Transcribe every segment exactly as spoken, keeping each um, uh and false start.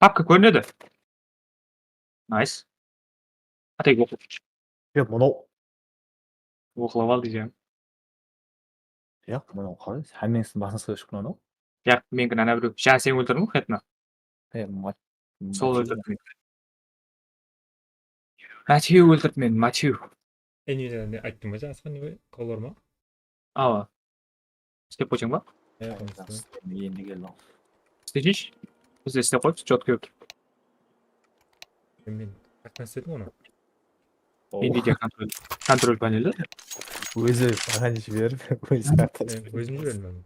Papka kórinedi. Nice. Atek oqı. Yoq, mınaw. Oqlap al deyjeń. Yoq, mınaw qalay? Hámmeńizdiń basıńızǵa túsip qaladı. Yoq, menikin ana birew. Jańa sen óltirdiń ǵoy, Xetna. He, ma-, sol óltirdi meni. Matthew óltirdi meni, Matthew. Endi ne ayttım ba, Asqar, ne, qawlar ma? Awa. İstep qoysań ba? Endi keldi. İsteseyshi. Biz de istep qoyıpsız, chetko. Men qastan istedim onı. Nvidia kontrol, kontrol paneli. Ózi maqan jiberip, ózi tartıp. Ózim jiberdim.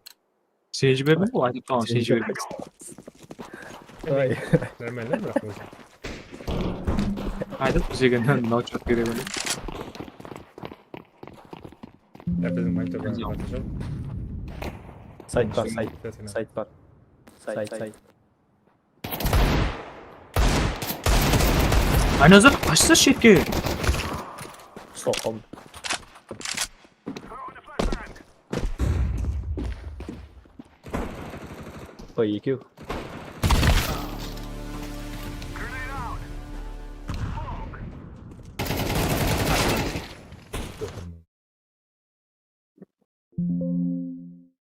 Sen jiberdiń ǵoy, aytıp turǵan, sen jiberdiń. Ay. Normalno, biraq ózi. Aytıp, biz degen mınaw chetko degen. Ya, biziń monitor. Sayt bar, sayt, sayt bar. Sayt, sayt. Aynazar, qashsa shetke. Uslap qaldım. Qoy, ekew.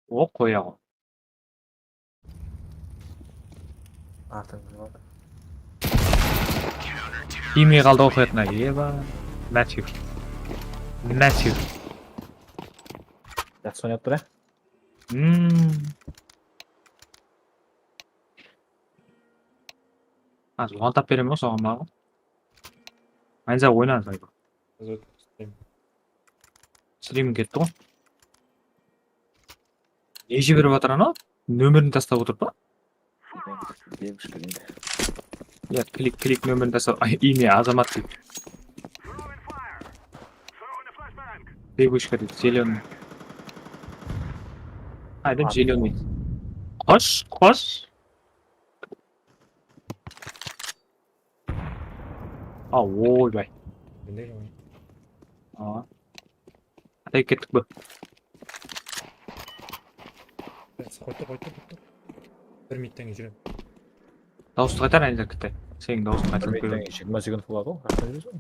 Oq qoyaǵo. Artıń. Tiymey qaldı oqıyatına, eba. Matthew. Matthew. Jaqsı oynap tur, á? Hmm. Házir one tap beremen ǵoy soǵan maǵan. Aynza oyna, Zayba. Házir stream. Stream ketti ǵoy. Ne jiberip atır anaw? Nomerin taslap otır pa? Девушка deydi. Ya, klik, klik nomerin taslap. Ay, ime Azamat deydi. Девушка deydi, зелёный. Aydım, зелёный. Qosh, qosh. A, oybay. Bildim. A. Atay kettik be. Qoydı, qoydı, qoydı. Bir minuttan keyin júrem. Dawıstı qaytar, Anizar, kitti. Seniń dawısıń qaytar. Bir minuttan keyin jigirma sekund qıladı ǵoy. Qashan júresiń?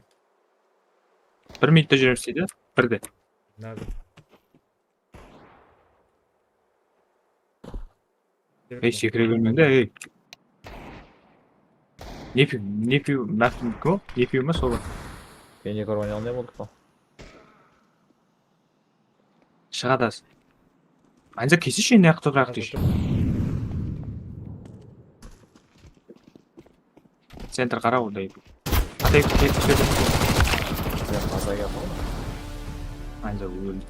Bir minutta júremiz deydi. Birde. Nada. Ey, sekire bermeń de, ey. Nepiw, nepiw, napiw, nepiw ma solar? Beyne kórip oynay almay boldıq pa? Shıǵadı. Anca kesishi ne qıtıp raqtısh. Center qara, onday. Atay, ketip ketip. Sen mazayı yapalım. Anca óldi.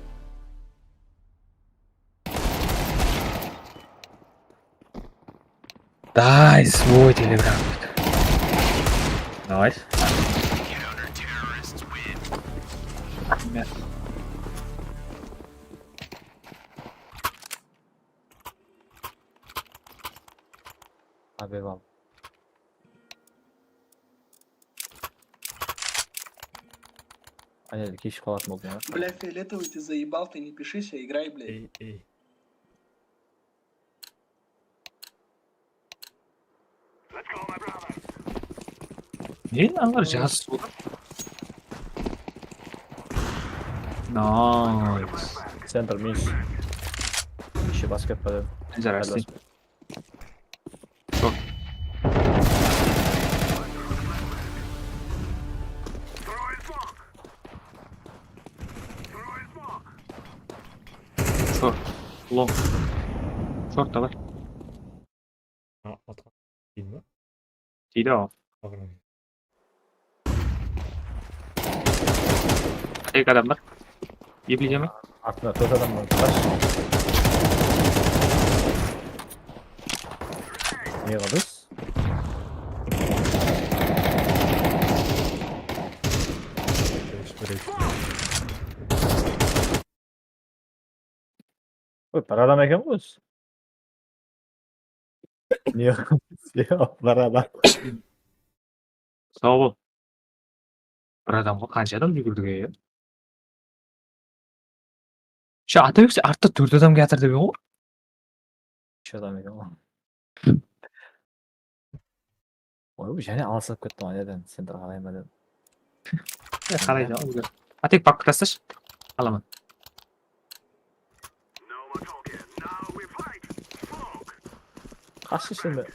Дай свой Telegram. Давай. Abi al. Aynen, keshigip qalatın boldım ya. Бля, фиолетовый, ты заебал, ты не пишись, а играй, блядь. Ey, ey. Ne, analar jazıs boldı. Nice. Center miss. Еще basket pa. Anizar, Arsen. Short. Short. Long. Short ta bar. A, atqan. Tiydi me? Tiydi aǵa. Aǵırmań. Eki adam bar. Epleyjeme? Artına tórt adam bar. Qas. Ne qıldız? Oy, bir adam eken ǵoy ózi. Ne? Yoq, bir adam. Saw bol. Bir adamǵa qansha adam júgirdi ya? Sha ata berse artta tórt adam kiyatır dep edi ǵoy. Úsh adam eken ǵoy. Oy, jáne alsınıp kettim, anadan centrǵa qarayman dedim. Ya, qaraydı, oy, a, tek papka taslashı. Alaman. Qashshı shıńdı.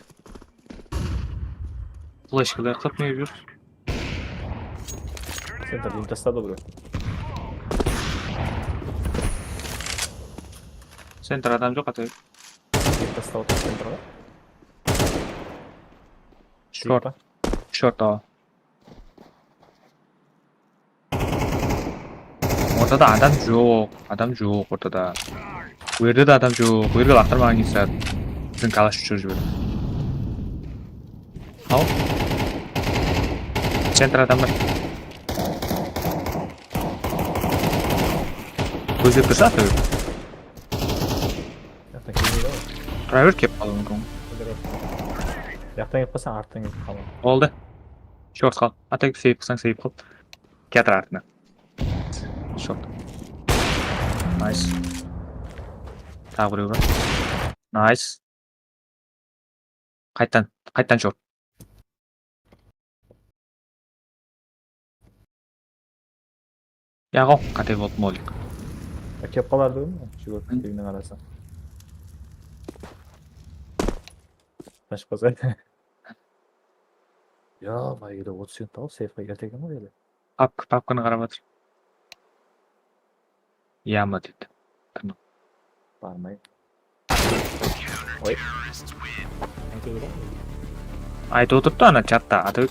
Fleshkalar qılıp ne júr? Center deyim tasladı bro. Center adam joq, atay. Deyim taslap atır centerǵa. Short. Short, awa. Ortada adam joq, adam joq ortada. Bu jerde de adam joq, bu jerge laqtırmaǵan kiysa. Biziń kalash ushırıp jiberdi. Al. Center adam bar. Kózlep tursa, atır. Jaqtan kelmeydi ǵoy. Tura ber, kelip qalıwı múmkin. Jaqtan kelip qalsań, arttan kelip qalaman. Boldı. Short qal. Atak save qılsań, save qıl. Kiyatır artına. Short. Nice. Taǵı birew bar. Nice. Qayttan, qayttan short. Yaǵo, qáte boldı, Molik. Kelip qalar dedim, júgirip teginen qarasam. Ashıp qalsa. Ya, baygede otız cent tawıp, seyfqa ertegen ǵoy ele. Pap-, papkanı qarap atır. Yama dedi. Tamam. Barmay. Oy. Aytıp otırıptı ana chatta, atı.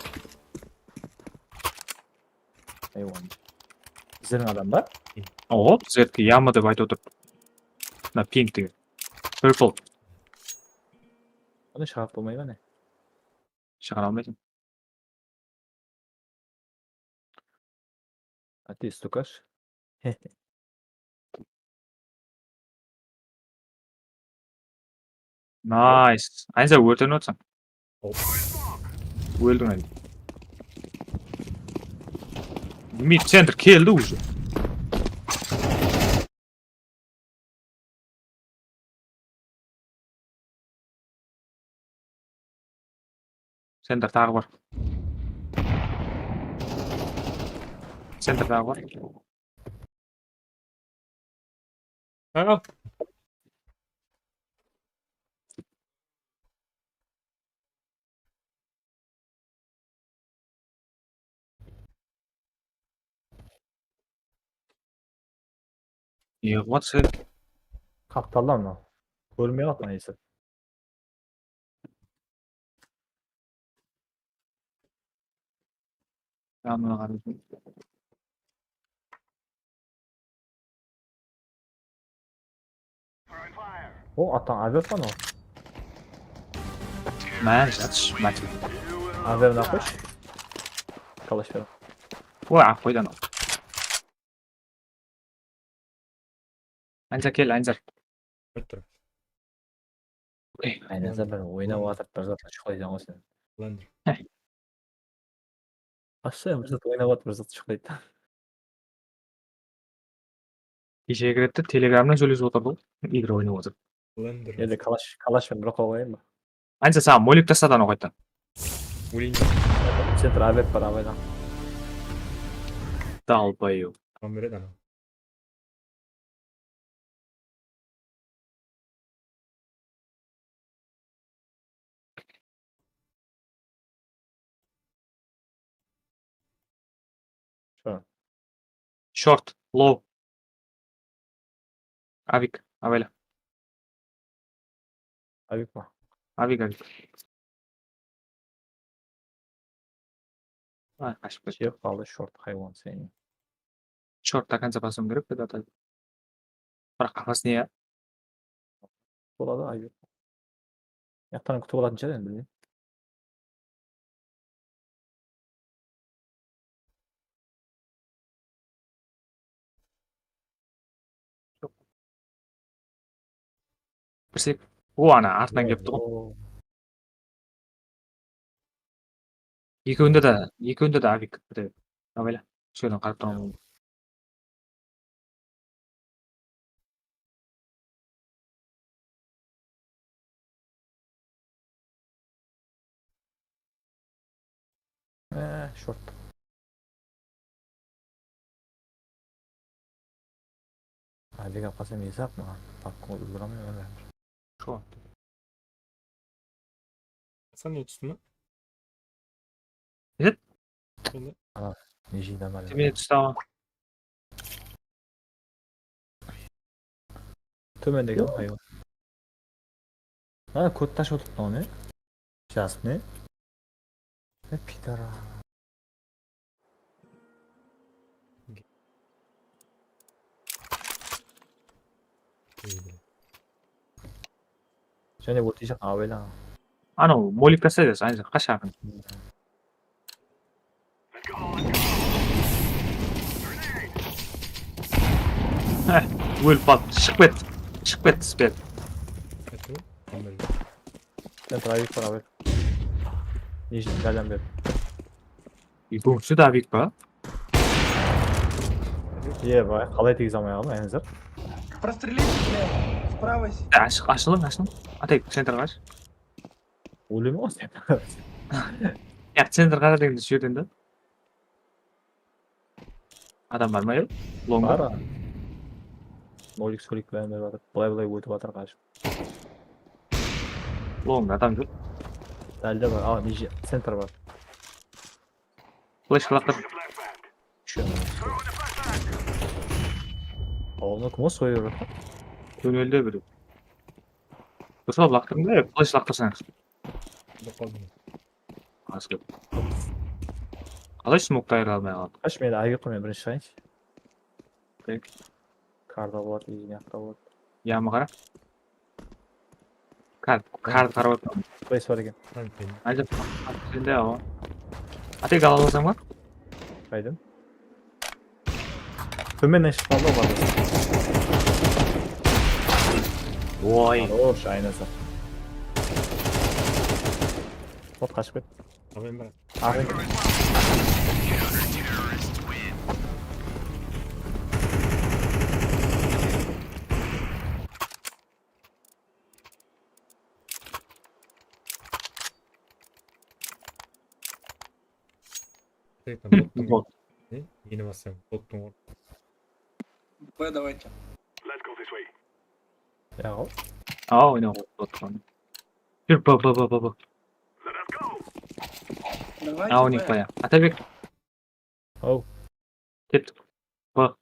Aywan. Bizlerdiń adam ba? Oho, bizlerdiki yama dep aytıp otır. Mına pink degen. Purple. Bunı shıǵarıp bolmay ma ne? Shıǵara almaysań. Ati stukash. Nice. Aynza, órtenip atsań. Óldiń, Aynza. Mid center keldi уже. Center taǵı bar. Center taǵı bar. Hop. Ne qılıp atır sen? Qaptalda mınaw. Kórmey qaldı mına esi. Janına qarayın. O, atan Aver pa mınaw? Mán, jatır, mátin. Aver naqoysh. Kalash ber. Oy, aq qoydan al. Anzar kel, Anzar. Kórip tur. Ey, Aynazar bir oynap atırıp bir zatlar shuqlaysań ǵoy sen. Blender. Heh. Вообще bir zat oynap atır, bir zat shuqlaydı. Keshegi rette Telegramnan sóylesip otırdı ǵoy. Igr oynap otırıp. Blender. Endi kalash, kalash penen bir oqqa qoyayın ba? Anca saǵan molik tasladı anaw qayttan. Óleyim. Center Aver bar, abaydan. Dalbayob. Tamam beredi anaw. Short. Short, low. Avik, abayla. Avik pa? Avik, avik. Ay, qashıp ketti. Jep qaldı short haywan seni. Short до конца basıwım kerek edi, atay. Biraq qafas ne ya? Boladı, ayıp. Yaqtan kútip alatın shıǵar endi, bilmeymen. Bir sek. O, ana, artınan kelip tur ǵoy. Ekewinde de, ekewinde de Avik. Abayla. Shu jerden qarap turaman. Ee, short. Aybek alıp qalsam esi aq maǵan. Popkon ulıramın men. Short. Sen ne tústi me? Ket. Ana, ne jeydi ama. Kime tústi aǵa? Tómendegi hayvan. Ha, kót tashıp otırıptı ne? Jas ne? Ne pitara. Jáne óteyjaq awela. Anaw molik taslaydı, sen qashaǵın. Heh, ólip qaldı. Shıǵıp ket. Shıǵıp ket, Spen. Sen tur, Abik tur, Abik. Nijniy járdem ber. Ekewsizde Abik pa? Ye, bay, qalay tegizamay aldım, Enzer? Прострелите, бля, справа. Ashıq, ashılıń, ashılıń. Atay, center qash. Óleme ǵoy sen. Ya, center qara degende shu jerden da. Adam bar ma, yoq? Long ba? Bar. Nolik solik bilen berip atır. Bılay-bılay ótip atır qashıp. Longda adam joq. Dálde bar. A, nije, center bar. Flash laqtır. Shúkir. Awılına kim soyıp atır? Tólelde birew. Dursa laqtırıń da, flash laqtırsań. Bilip qaldım. Azkep. Qalay smok tayarlamay qaldı? Qash, men ayıqqa men birinshi shıǵayınshı. Tek. Karda boladı, iyinaqta boladı. Yamı qara. Kard, kard qarap atırman. Flash bar eken. Hadi, sende awa. Atek ala alsań ba? Qaydan? Tómennen shıqqan da bar. Oy. Xorosh, aynasa. Ot, qashıp ket. Alayın bir. Alayın. Bot. Ne? Yeni basıyorum. Bottıń ornı. B, давайте. Ya, o. A, oyna, bot. Júr, B, B, B, B, B. Давайте, A, oynayıq, B. Baya. Atabek. Aw. Kettik. Baq.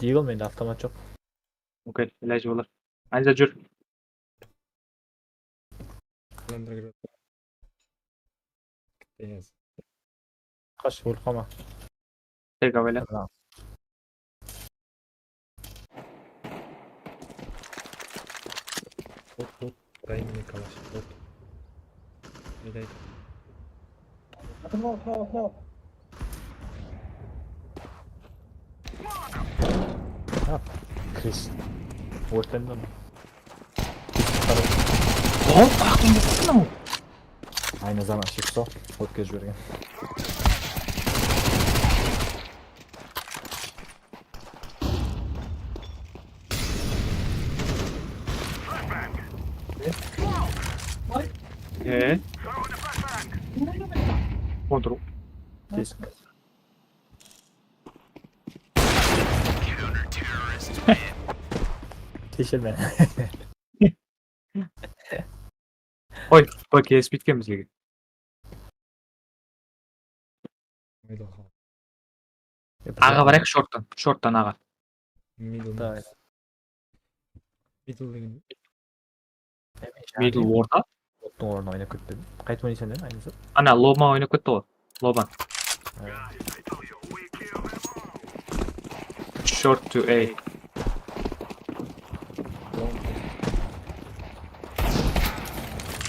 Deagle, mende avtomat joq. Okey, ilajı bolar. Ayza, júr. Qılandır kirip atır. Yes. Qash, ólip qalma. Tek awayla. Tamam. Hop, hop. Дай мне калаш. Hop. Ayda, ayda. Ha, Kris. Ólip qaldım. Hop, aqın mınaw. Ayna zaman shekso, ótkizip jibergen. E? Kontrol. Kesin. Keshir meni. Qoy, qoy, kelisip ketkenbiz lege. Middle hall. Aǵa barayıq, shorttan, shorttan aǵa. Middle. Middle degen. Middle orta. Ottıń ornına oynap ketpedim. Qaytıp oynaysań dedim, aynısı. Ana, lobman oynap ketti ǵoy. Loban. Short to A.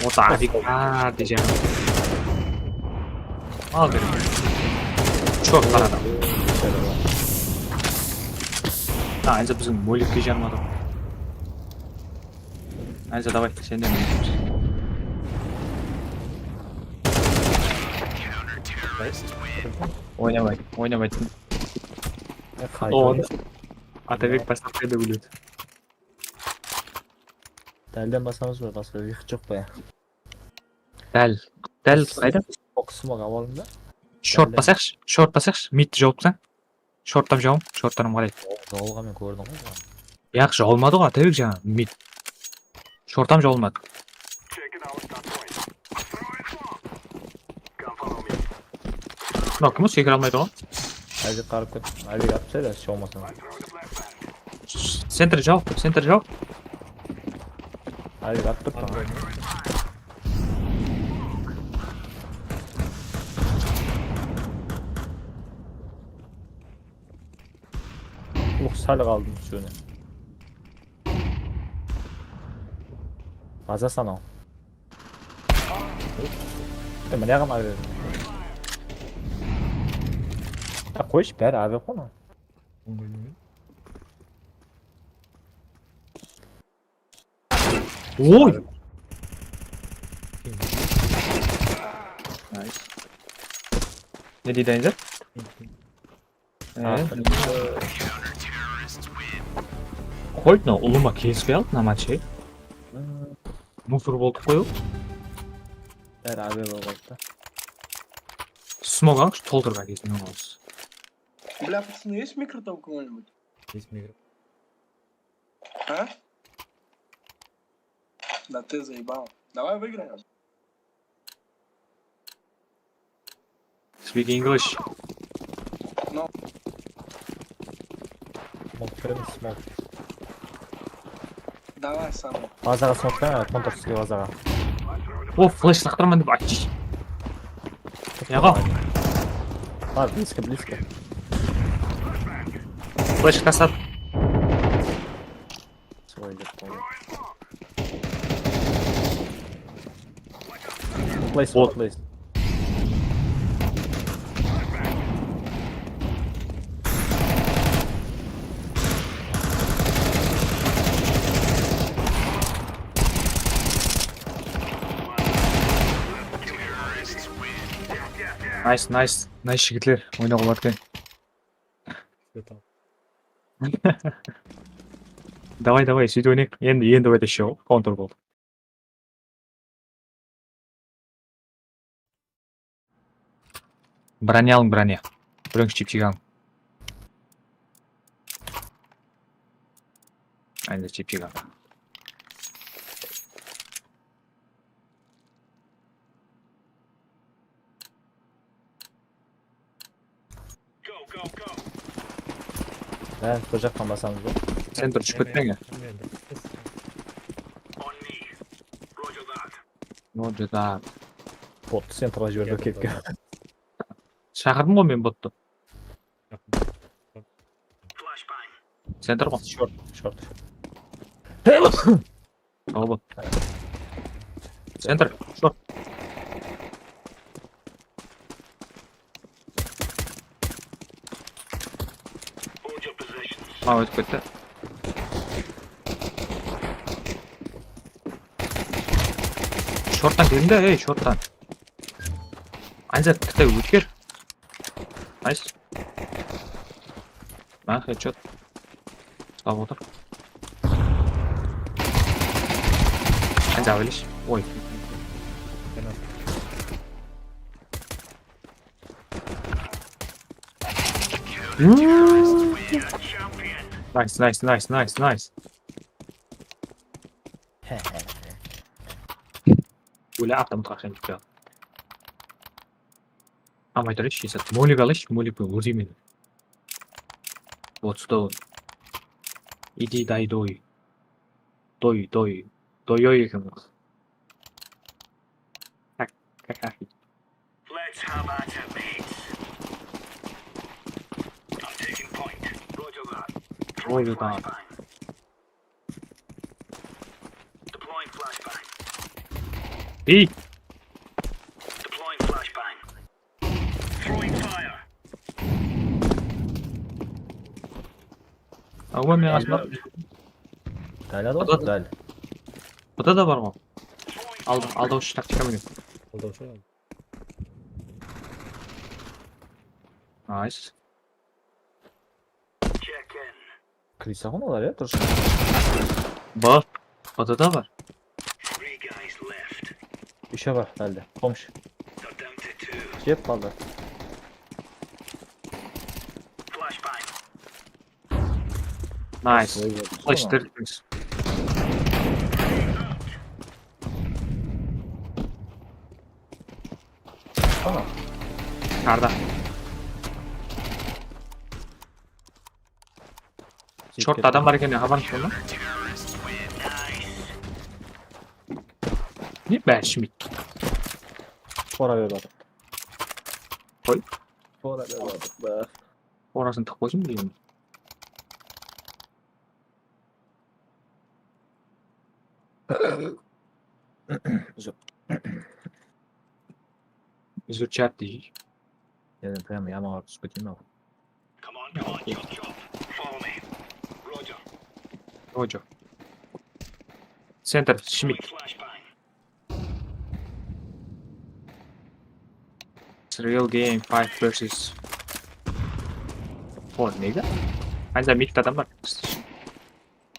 Orta adik bar diyeceğim. Al beri. Short bar adam. Ha, Enza biziń molikke jarmadı. Enza, davay, sen de molikke. Oynamay, oynamay. Onda Atabek baslap berdi, óledi. Dálden basamız ba, basqa выход joq pa ya? Dál. Dál qayda? Smok, smok alıp alıń da. Short basayıqshı, short basayıqshı. Midti jawıpsań. Shorttan jawıń, shorttan qaraydı. Jawılǵan men kórdim ǵoy buǵan. Yaq, jawılmadı ǵoy, Atabek jańa mid. Shortam jawılmadı. Mınaw kim, sekire almaydı ǵoy. Ábek qarap ket. Ábek atıp taslaydı, shıǵa almasam. Center jaw, center jaw. Ábek atıp turıptı. Uh, sál qaldım túsiwine. Baza sanaw. E, mına jaǵın aver. Ya, qoyshı, bári aver qoy. Oy! Nice. Ne deydi, Enzer? Qoydı, mına ulıwma kelispey aldı, mına match. Musor boldıq qoy. Bári aver bolıp qaldı. Smog alıńızshı, toltırǵan gezinde alıńız. Бля, пацаны, есть микро там у кого-нибудь? Есть микро. А? Да ты заебал. Давай выиграем. Speak English. No. Smoke, smoke. Давай, сам. Bazaǵa smoke, kontorskiy bazaǵa. O, flash laqtırman dep aytshı. Yaǵo. Bar, близко, близко. Flash tasat. Solay dep qoydı. Place, place. Nice, nice, nice, jigitler, oynawǵa barıp keliń. Davay, davay, sóytip oynayıq. Endi, endi oynayıq, kontor boldı. Branya alıń, branya. Birinshi chipchik alıń. Endi chipchik alıń. Bárin bir jaqtan basamız ba? Sen bir túsip ketpeń. Roger that. Bottı centrǵa jiberdi kepke. Shaqırdım ǵoy men bottı. Center ǵoy. Short, short. Al bot. Center, short. Ha, ótip ketti. Shorttan keliń de, ey, shorttan. Anzat, bitta ótker. Nice. Mına headshot. Uslap otır. Anzat, bilish. Oy. Nice, nice, nice, nice, nice. Óle, avtomatqa aqsha. Almay tur, eshit, molik alaysh, molik penen órzeymen. Вот что. Иди дай дой. Дой, дой. Дой, ой, eken. Так, как, как. Let's have at it, mates. I'm taking point. Roger that. Roger that. Deploying flashbang. Ey! Deploying flashbang. Throwing fire. Awa, men qasımda. Dál adı ǵoy, dál. Bıda da bar ǵoy. Aldı, aldawshı taktika menen. Aldawshı. Nice. Kirese ǵoy olar, ya, durıs. Bar. Bıda da bar. Úshe bar hálde. Pomsh. Jep qaldı. Nice. Flash tırtıńız. Shortta adam bar eken, xabarıńız bar ma? Ne bári shimeydi? Qora berip atır. Qoy. Qora berip atır. Qorasın tıqıp qoysın, bilmeymen. Uzır chat dey. Endi прям yamaǵa túsip keteyin-aw. Roger. Center, shimeydi. It's a real game, five versus four, nega? Anca midte adam bar.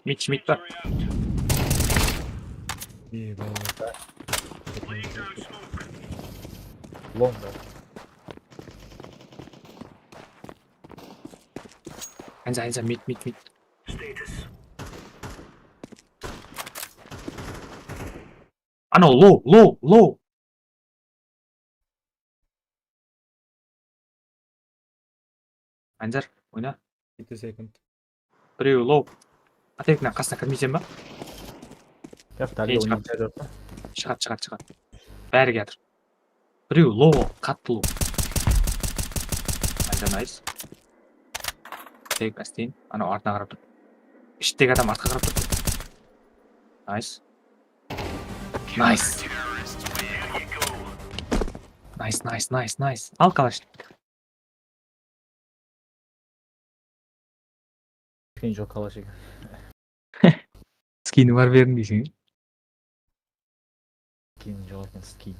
Mid, mid bar. Long bar. Anca, anca, mid, mid, mid. Anaw, low, low, low. Anjar, oyna. Fifty second. Birew low. Atekten qasına kirmeyseń ba? Yaq, dálge oynayın. Shıǵadı, shıǵadı, shıǵadı. Bári kiyatır. Birew low, qattı low. Anjar, nice. Tek, ásteyin. Anaw artına qarap tur. Ishtegi adam artqa qarap tur. Nice. Nice. Nice, nice, nice, nice. Al kalash. Skin joq kalash eken. Skini bar beriń deyseń. Skin joq eken, skin.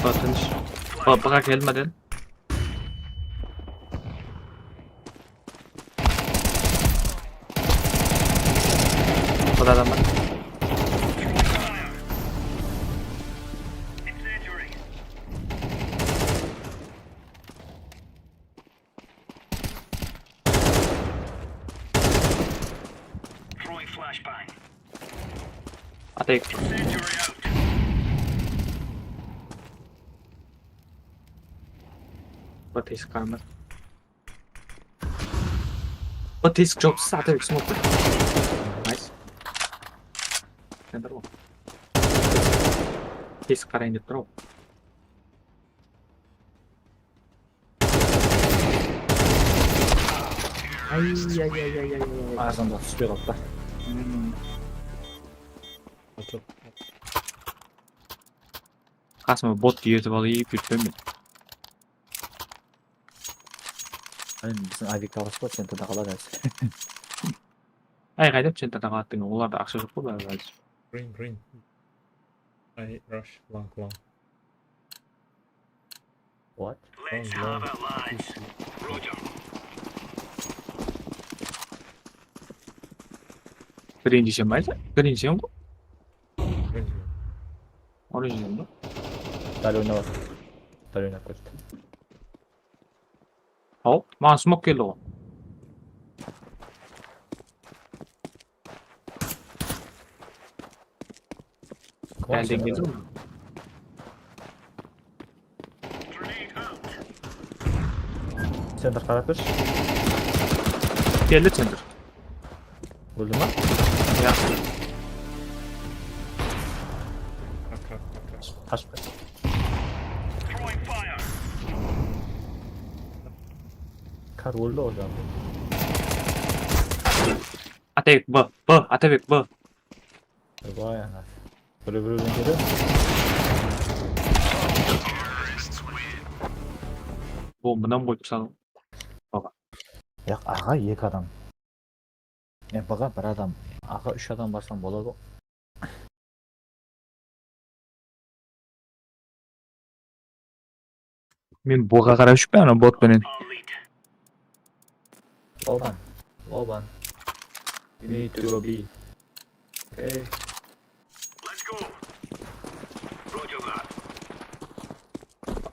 Batınısh. Ba, baǵa kelmeden. Qapıda adam bar. Atayıq. Batıyıq qanı. Batıyıq jopsız, atayıq, smok bar. Nice. Center ǵoy. Tesik qarayın dep tur ǵoy. Ay, ay, ay, ay, ay, ay. Arzanda túspey qalıptı. Hmm. Qasıma bot ertip alayın, júrip bermedi. Ay, biziń Avik talası bar, centrda qaladı házir. Ay, qaytip centrda qaladı degen, olarda aqsha joq ǵoy báribir házir. Green, green. I rush long, long. What? Long, long. Green deyseń be, Ayza? Green deyseń ǵoy. Green, green. Orange dedim ba? Dál oynap atır. Dál oynap ketti. Hop, maǵan smok keldi ǵoy. Dálden keldi ǵoy. Center qarap bershi. Keldi center. Óldi ma? Ya. Qashıp ket. Atabek, B, B, Atabek, B. Vay ana. Birew-birewden kele. O, mınan qoyıp sal. Baba. Yaq, aǵa eki adam. E, baǵa bir adam. Aǵa úsh adam barsań boladı ǵo. Men boǵa qarap júrmen, anaw bot penen. Oban. Oban. You need to go B. Okay.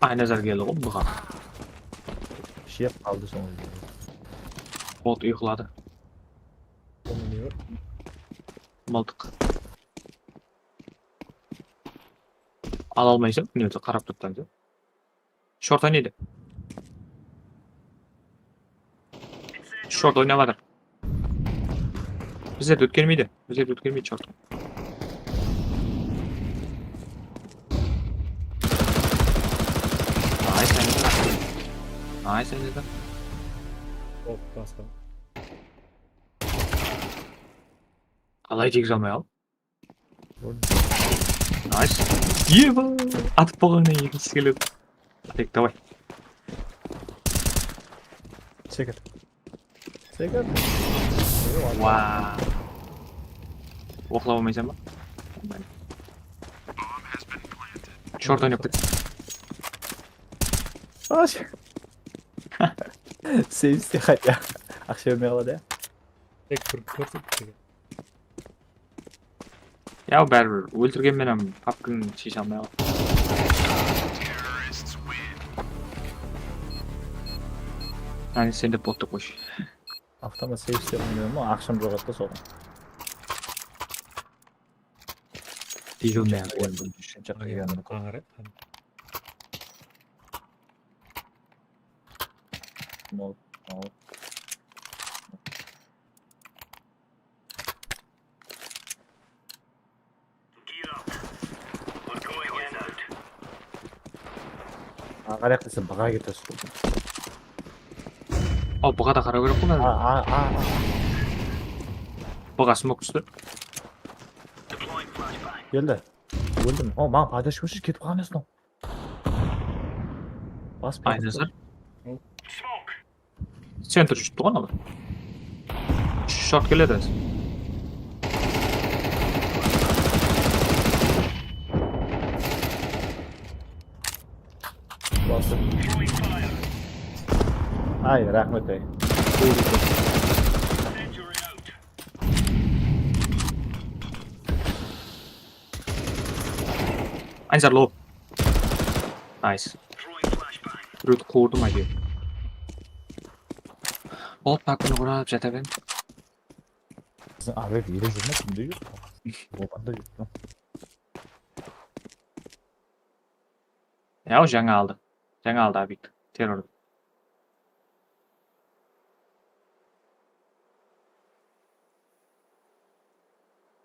Aynazar keldi ǵoy buǵa. Jep qaldı sońı. Bot uyqıladı. Onda ne bar? Mıltıq. Ala almaysań, mine, qarap turıptan. Short oynaydı. Short oynap atır. Bizlerdi ótkermeydi. Bizlerdi ótkermeydi short. Nice, Aynazar. Nice, Aynazar. Hop, basqa. Qalay jek jalmay al. Nice. Eba! Atıp bolǵannan keyin ekinshisi keledi. Atek, davay. Sekir. Sekir. Wow. Oqlap almaysań ba? Short oynap ket. Seyvste, xatya. Aqsha bermey qaladı, ya. Tek turıp kórset. Ya, báribir, óltirgen menen papkini sheshe almay qaldı. Áne, sen de bot dep qoyshı. Avtomat seyvste oynayman, aqsham joq edi da soǵan. Deyilmey. Shuncha qıyınlıq. Ańır edi. Mol, mol. Aǵa, qaraq dese, bıǵa ketesiz. Al, bıǵa da qaraw kerek ǵoy. A, a, a, a. Bıǵa smok tústi. Keldi. Óldim. O, maǵan podashka bershi, ketip qalǵan emes mınaw. Bas, Aynazar. Center júrip turǵan ol. Short keledi. Bastım. Ay, raxmet, ay. Aynazar low. Nice. Birewdi quwırdım, áytewir. Bot, papkini qurap jata berem. Biziń Abek ele júr me, kimde júr? Oǵanda júr. Ya, o jańa aldı. Jańa aldı Abek. Terror.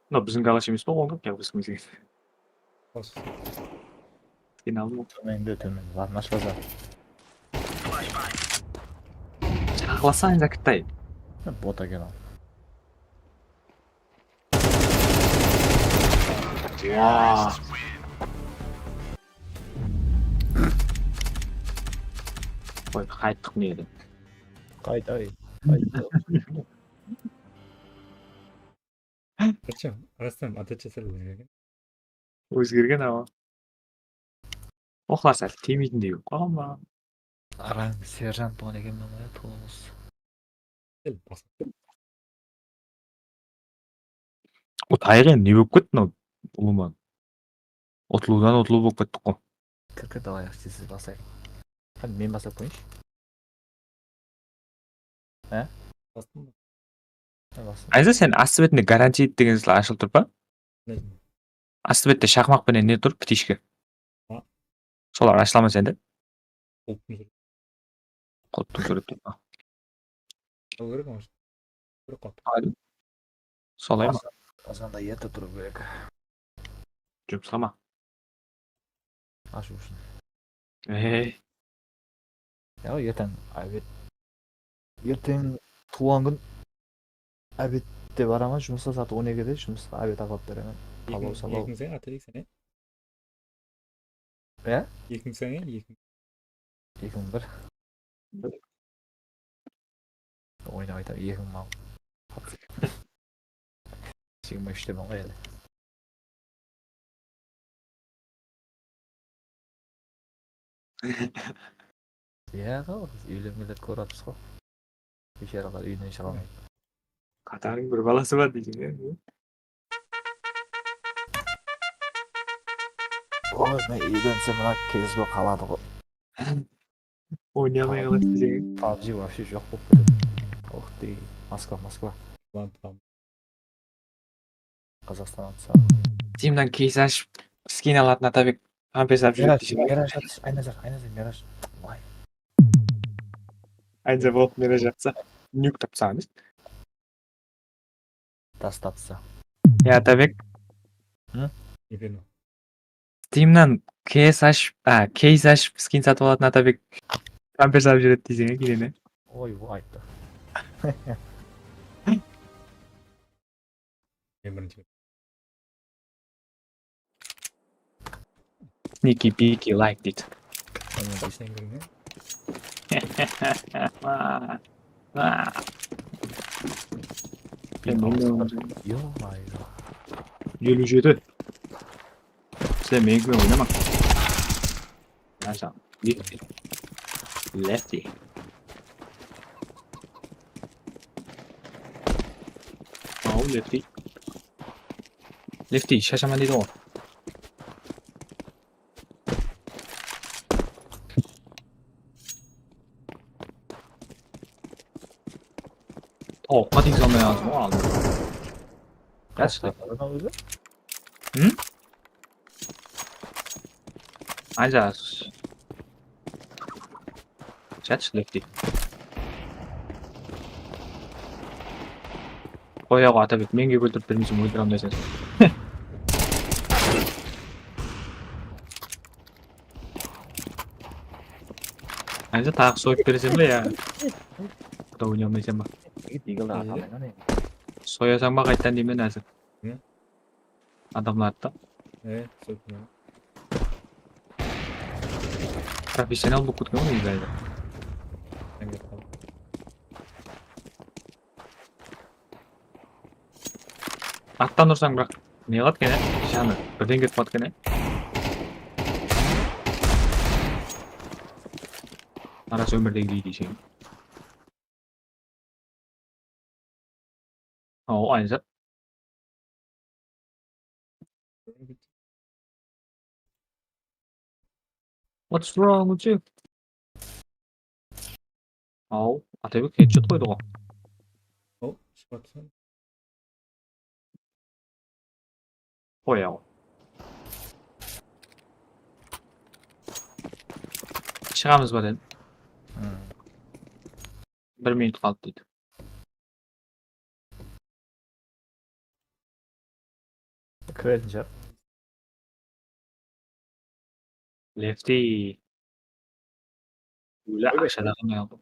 Mına biziń galash emes pa, oǵan ya, biziń. Bas. Qıynaldım. Tómende, tómen. Varnash baza. Jaqlasań, Zakitay. Bot eken al. Waa. Qoy, qayttıq mına jerden. Qaytay. Qayttıq. Qachon? Rastan, adacha sal ózgergen. Ózgergen, awa. Oqlasa, tiymeytindey bolıp qalǵan ba? Arań serjant bolǵan ekenmen ǵoy, toǵız. O tayıq endi, ne bolıp ketti mınaw, ulıwman? Utılıwdan utılıw bolıp kettik ǵoy. Kir, kir, davay, tez-tez basayıq. Qáne, men baslap qoyayınshı. Há? Bastım ba? Há, bastım. Ayza, sen astı betinde garantiya degen zat ashılıp tur pa? Ne? Astı bette shaqmaq penen ne tur, птичка. Ha. Solar ashıla ma sende? Qulptıń súreti. Qulptıń súreti tur pa? Al, kerek, может. Bir qat. Al. Solay ma? Azanda erte turıw kerek. Jumısqa ma? Ashıw ushın. Ey. Ya, erteń, obed. Erteń tuwılǵan kún obedte baraman, jumısqa saat on ekide, jumısqa obed apap beremen. Palaw, salaw. Ekiń sen, ata, ekiń sen, e? Ya? Ekiń sen, e? Ekiń. Ekiń bir. Oynap aytaman, ekiń mal. Jigirma úshtemen ǵoy ele. Iya, ǵo, biz úylengenlerdi kórip atırmız ǵo. Biysharalar úyinen shıǵa almaydı. Qatarıń bir balası bar deyseń, ya? Oy, men úylensem, mına, kez bolıp qaladı ǵo. Oynay almay qalasız deseń. PUBG вообще joq bolıp ketedi. Ух ты, Moskva, Moskva. Lan, tamam. Qazaqstan atsa. Steamnan keys ashıp, skin alatın Atabek kompensat júredi Miraj, deseń. Miraj atsa, Aynazar, Aynazar, Miraj. Vay. Aynazar bolıp Miraj atsa, nuk tapsańız. Tas tapsa. Ya, Atabek. Hı? Efendim? Steamnan keys ashıp, a, keys ashıp, skin satıp alatın Atabek kompensat júredi deseń, ya, keyin. Oy, bu ayttı. Men birinshi. Sneaky Peaky like deydi. Onnan keyin kirme. Yo, yo. Eliw jeti. Sen menikimen oynama. Lefty. Aw, Lefty. Lefty, shashaman deydi ǵoy. Tawıqqa tiygize almay atırmız ǵoy aldın. Jaslı. Adam ózi? Hı? Ancaq. Jatshı, Lefty. Qoya ǵo, Atabek, men kep óltirip bermesem, óltire almaysań. Házir taǵı soyıp bereseń be, ya? Quda, oynay almaysań ba? Jigit, eagle-dı atamayman endi. Soyasań ba qayttan deymen házir. Ne? Adamlardı. E, soyıp ne? Professional bolıp ketken ǵoy, endi. Sen ketip qal. Attan ursań, biraq ne qıladı eken, e? Janı birden ketip qaladı eken, e? Arası ómirdegidey deyseń. Aw, aynı zat. What's wrong with you? Aw, Atabek headshot qoydı ǵo. Aw, shıǵıp atırsan. Qoy, aw. Shıǵamız ba dedim. Hmm. Bir minut qaldı deydi. Kiretin shıǵar. Lefty. Óle aqsha da qalmay qaldı.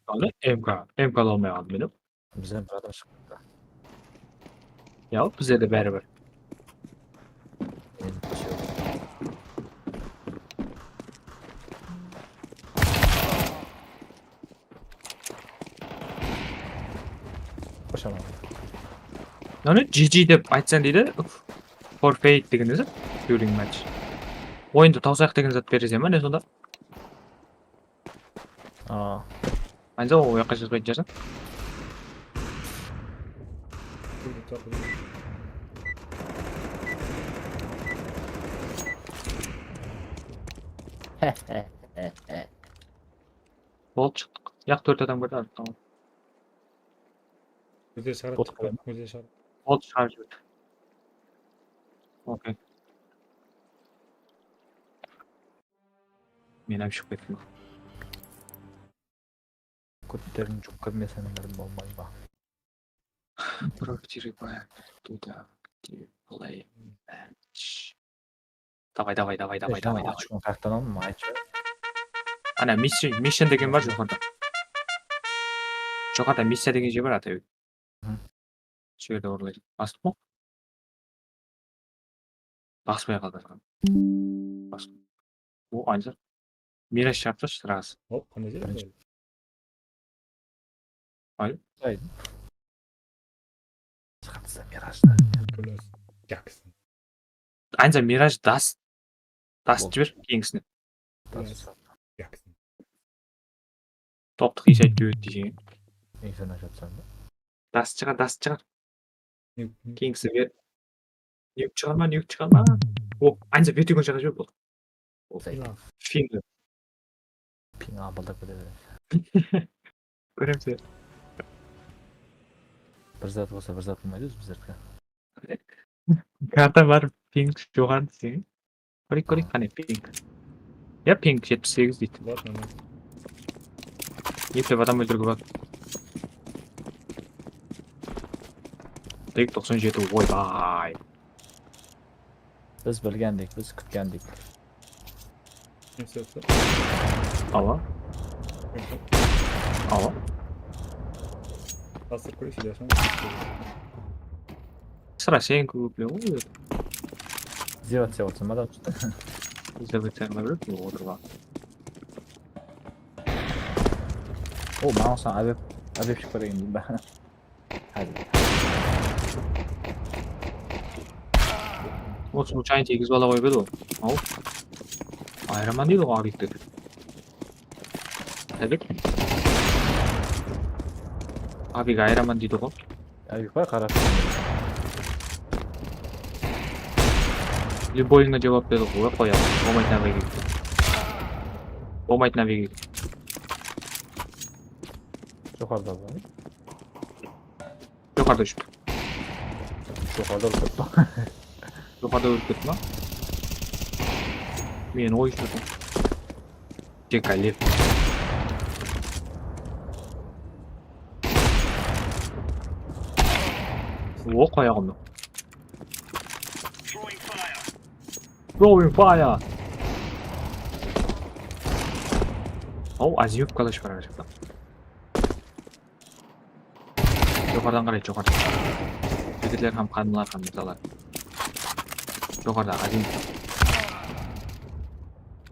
Al, M K, M K da almay qaldım men. Bizden bir adam shıqtı. Ya, bizde de báribir. Qoshaman. Mına G G dep aytsań deydi. Forfeit degen nesi? During match. Oyındı tawsayıq degen zat bereseń ba ne sonda? Aa. Anca o yaqqa jazbaydı jarsań. Boldı, shıqtıq. Yaq, tórt adam kirdi, arttan. Bizde shıǵaradı, bizde shıǵaradı. Boldı, shıǵarıp jiber. Okey. Men hám shıǵıp kettim. Kótteriń juwıp kelmeseń bir bolmay ma? Property required to the play match. Davay, davay, davay, davay, davay, davay. Qayaqtan aldım, aytшы. Ana, mission, mission degen bar joqarıda. Joqarıda missiya degen jer bar, Atabek. Sol jerde orlaydı. Bastıq pa? Basıp qoya qaldı. Bas. O, aynı zat. Miraj shıǵarıp turshı, sırası. Hop, qanday jer? Birinshi. Ay. Ay. Shıǵarsa Mirajdı. Plus Jackson. Aynı zat Miraj das. Das jiber, keyingisine. Tas. Toptı qıysaydı dót deseń. Engsene jatsań da. Das shıǵar, das shıǵar. Nuke, nuke. Keyingisi ber. Nuke shıǵarma, nuke shıǵarma. O, aynısa vertigon jaǵa jiber boldı. Zayt. Fingli. Ping apıldap kete beredi. Kóremiz endi. Bir zat bolsa bir zat bolmaydı ózi bizlerdiki. Karta bar, ping joqarı deseń. Kóreyik, kóreyik, qáne ping. Ya ping jetpis segiz deydi. Bot mına. Eplep adam óltiriwge bar. Tek toqsan jeti, oybay. Biz bilgendik, biz kútkendik. Kimse yoksa. Awa. Awa. Bastırıp kóreyik, ilyasın. Sıra senińki kóp bilew ǵoy. Zevat, zevat, zımadan. Bizde bir tane bir otırǵan. O, maǵan sen abep, abep shıǵıp ketegen deyim ba. Hadi. O, случайно segiz bala qoyıp edi ǵoy. Aw. Ayıraman deydi ǵoy, obekti. Dedik. Obek ayıraman deydi ǵoy. Abek pa, qarap. Любойıńa juwap berdi ǵoy, qoyadı. Bolmaydı, obek. Bolmaydı, obek. Joqarıda bar. Joqarıda júr. Joqarıda turıp. Joqarıda ólip ketti ma? Meni qoyıp júrdi. Tek ále. O, qoyaǵımdı. Throwing fire. Aw, azimov kalash bar aq jaqta. Joqarıdan qaraydı, joqarıdan. Jigitler hám qadınlar hám mırzalar. Joqarıda, azimov.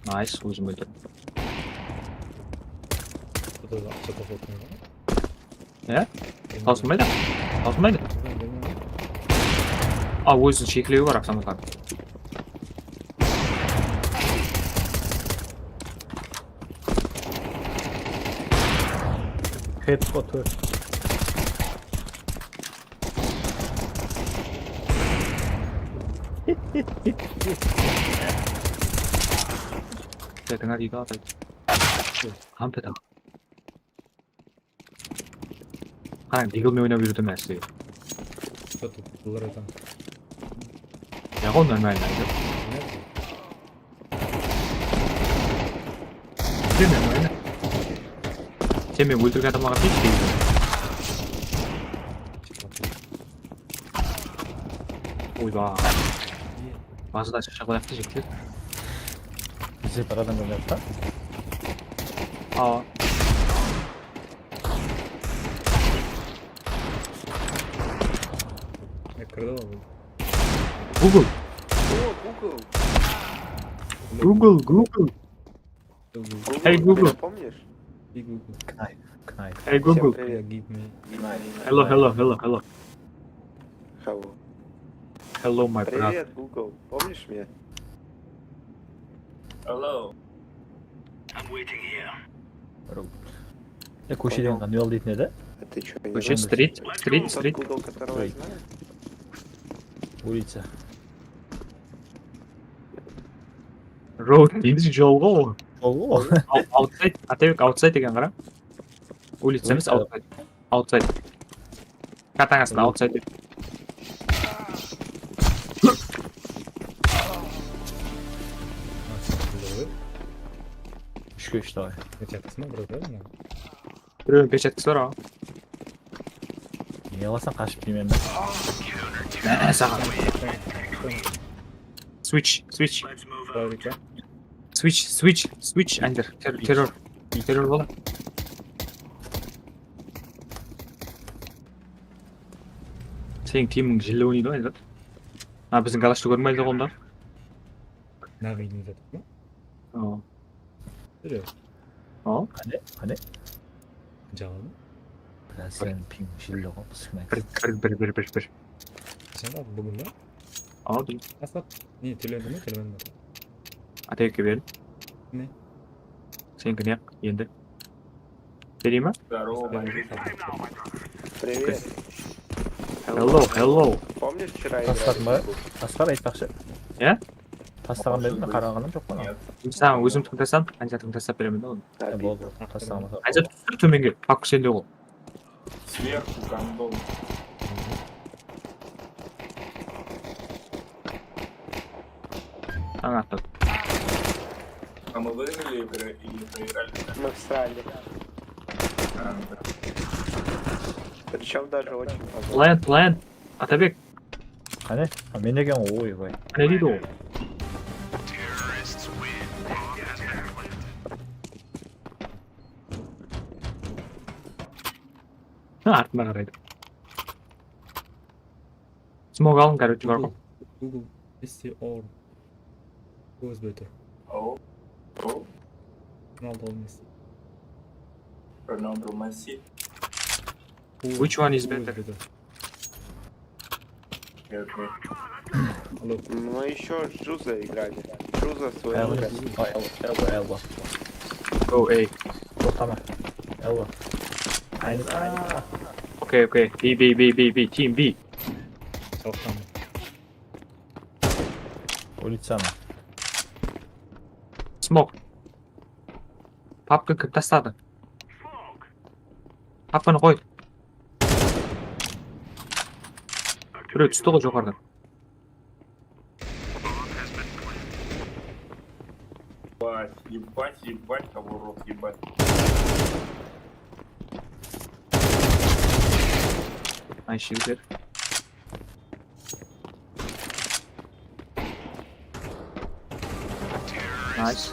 Nice, ózim óltirdim. Burada da aqsha toplatın. Ya? Tawsılmaydı. Tawsılmaydı. A, óziniń sheklewi bar avtomatlardıń. Headshot. Jadıńa deydi atay. Hampe da. Qarań, digilmen oynap úyretemen sizlerge. Что тут? Bular aytaman. Ya ǵoy, нормально, ayda. Sen meni óltirgen adamǵa qarash deydi. Oyba. Bazıda shaqshaq qoyaqtı jigitler. Bizde bir adam óledi da. Awa. Ya, kirdi ǵoy bul. Google. О, Google. Google, Google. Google, Hey, ты Google. меня помнишь? Hey Google. Knife, knife. Hey, Google. Всем привет. Give me. Hello, hello, hello, hello. Hello. Hello, my brother. Привет, Google. Помнишь меня? Hello. E, kósheden qanday yol deytin edi? А ты чё, не Кóshe, знаешь? street, street, Тот street. Google, которого я Street. знаю? Улица. Road deydi, jol ǵoy ol. Jol ǵoy ol. Out-, outside, Atabek, outside egen qara. Улица emes, Улица. Outside. Outside. Kartań astında outside. Úshke úsh davay. Pechatkası ma burada? Birewiniń pechatkası bar aǵa. Ne qılasań, qashıp deymen be? Mine saǵan. Switch, switch. Fabrika. Switch, switch, switch, Ender. Ter-, terror. Terror bola. Seniń timing jilli oynaydı ǵoy, Ender. A, biziń galashdı kórmeydi ǵoy onda. Nagıydı zatıp ma? Awa. Júre. Awa. Qáne, qáne? Qancha qaldı? Biraz sen ping jilli ǵoy, bizikine. Bir, bir, bir, bir, bir, bir. Qashan qaldı? Búgin ba? Aldım. Aslap, ne, tólendi me, tólendi me? Atabekke berdim. Ne? Seniki ne endi? Bereyim ba? Здорово, бандит. Привет. Hello, hello. Помнишь, вчера играли? Tasladım ba? Asqar aytpaqshı. Ya? Taslaǵan ba edim, qaraǵanım joq pa? Нет. Saǵan ózimnikiń tasladım, Anjattıń taslap beremen da onı. E, boldı, taslaǵan. Anjat, túsir tómenge, papka sende ol. Сверху гандон. Ańa attı. А мы выиграли или или проиграли? Мы всрали. А, да. Причем даже очень много. Plant, plant. Atabek, Qáne? A, men eken ǵoy, oybay. qáne deydi ol? Ha, artına qaraydı. Smog alıń, короче, bar ǵoy. Google, Google, S T R. Óz beter. О, о, Ronaldo emes. Ronaldo, Messi. Google, Which one is Google better? beter. Окей, окей. Alo. Мы еще с Джузой играли. Джуза свой Elba, играл. elba, elba. Go A. Toqtama. Elba. Aynen, aynen. Okay, okay. B, B, B, B, B. Team B. Toqtama. Ulica mı? Smog. Papka kirip tasladı. Papkanı qoy. Birew tústi ǵoy joqarıdan. Ебать, ебать, ебать, кого рот ебать. Nice, jigitler. Nice.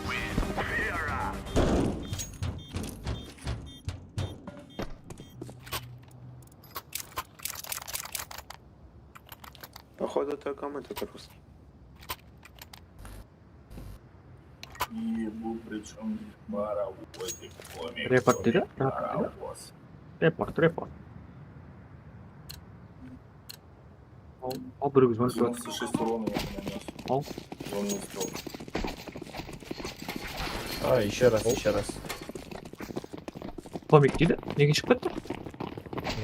Походу, только мы тут русские. И был причём здесь Мара, вот и Коми, Репорт Коми, dedi, Мара, репорт dedi. вот. Репорт, репорт. Al, al, bir kúz, on dört. Девяносто шесть урона я нанёс. Al. Он не успел. А, еще раз, еще раз. Komik deydi. Nege shıǵıp ketti?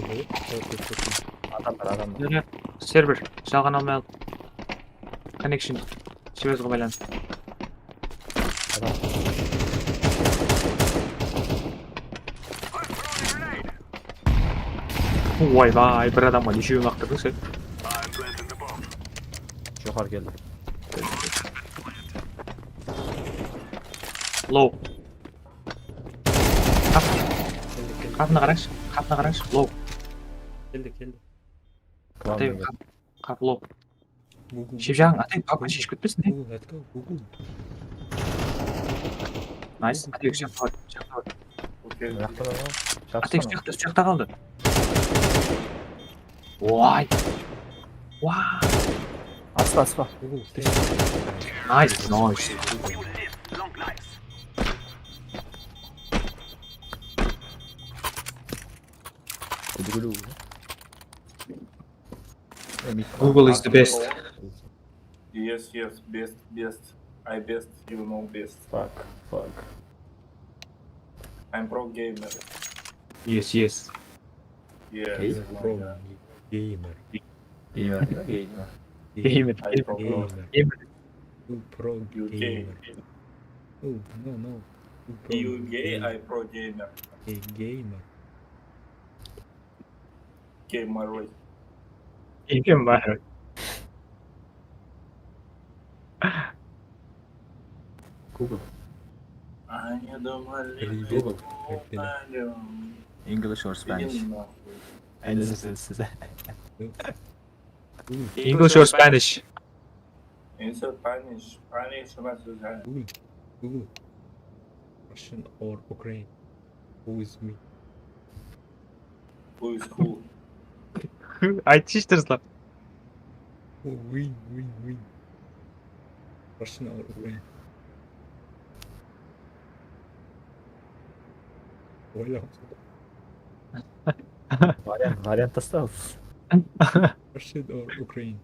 Alo, alo, alo. Adamlar, adamlar. Mine, server jalǵan almay aldı. Connection. Svezga baylanıs. Adam. Oybay, bir adamǵa neshewin laqtırdıń sen? Joqarı keldi. Low. Qap-, qapını qarańshı, qapını qarańshı, low. Keldi, keldi. Klan Atay, geldi. qap, qap, low. Google. Shep jaǵıń, atay, papka sheship ketpesin, ne? Google, let's go, Google. Nice, atay, shaqta bar, shaqta bar. Окей. Mıyaqta da bar. Atay, Shaqta shaqta, shaqta qaldı. Oy. Wow. Aspa, aspa. Google, stay. Nice, nice. Google is the best. Yes, yes, best, best. I best, you know best. Fuck, fuck. I'm pro gamer. Yes, yes. Yes. Hey. Pro gamer. Gamer, gamer. Gamer, I pro gamer, gamer. Gamer. You pro You gay. Gamer. Oh, no, no. You pro You gay, gamer. I pro gamer. Gay gamer. Gamer. Gamer. Google. I don't wanna Привет. live Google. alone. English or Spanish? Иди нахуй. English. English or Spanish? It's a Spanish. Spanish, Spanish. Google. Google. Russian or Ukraine? Who is me? Who is who? Aytshıshı, Ruslan. Who win, win, win. Russian or Ukraine? Oyla. Variant, variant tasta. Russian or Ukraine?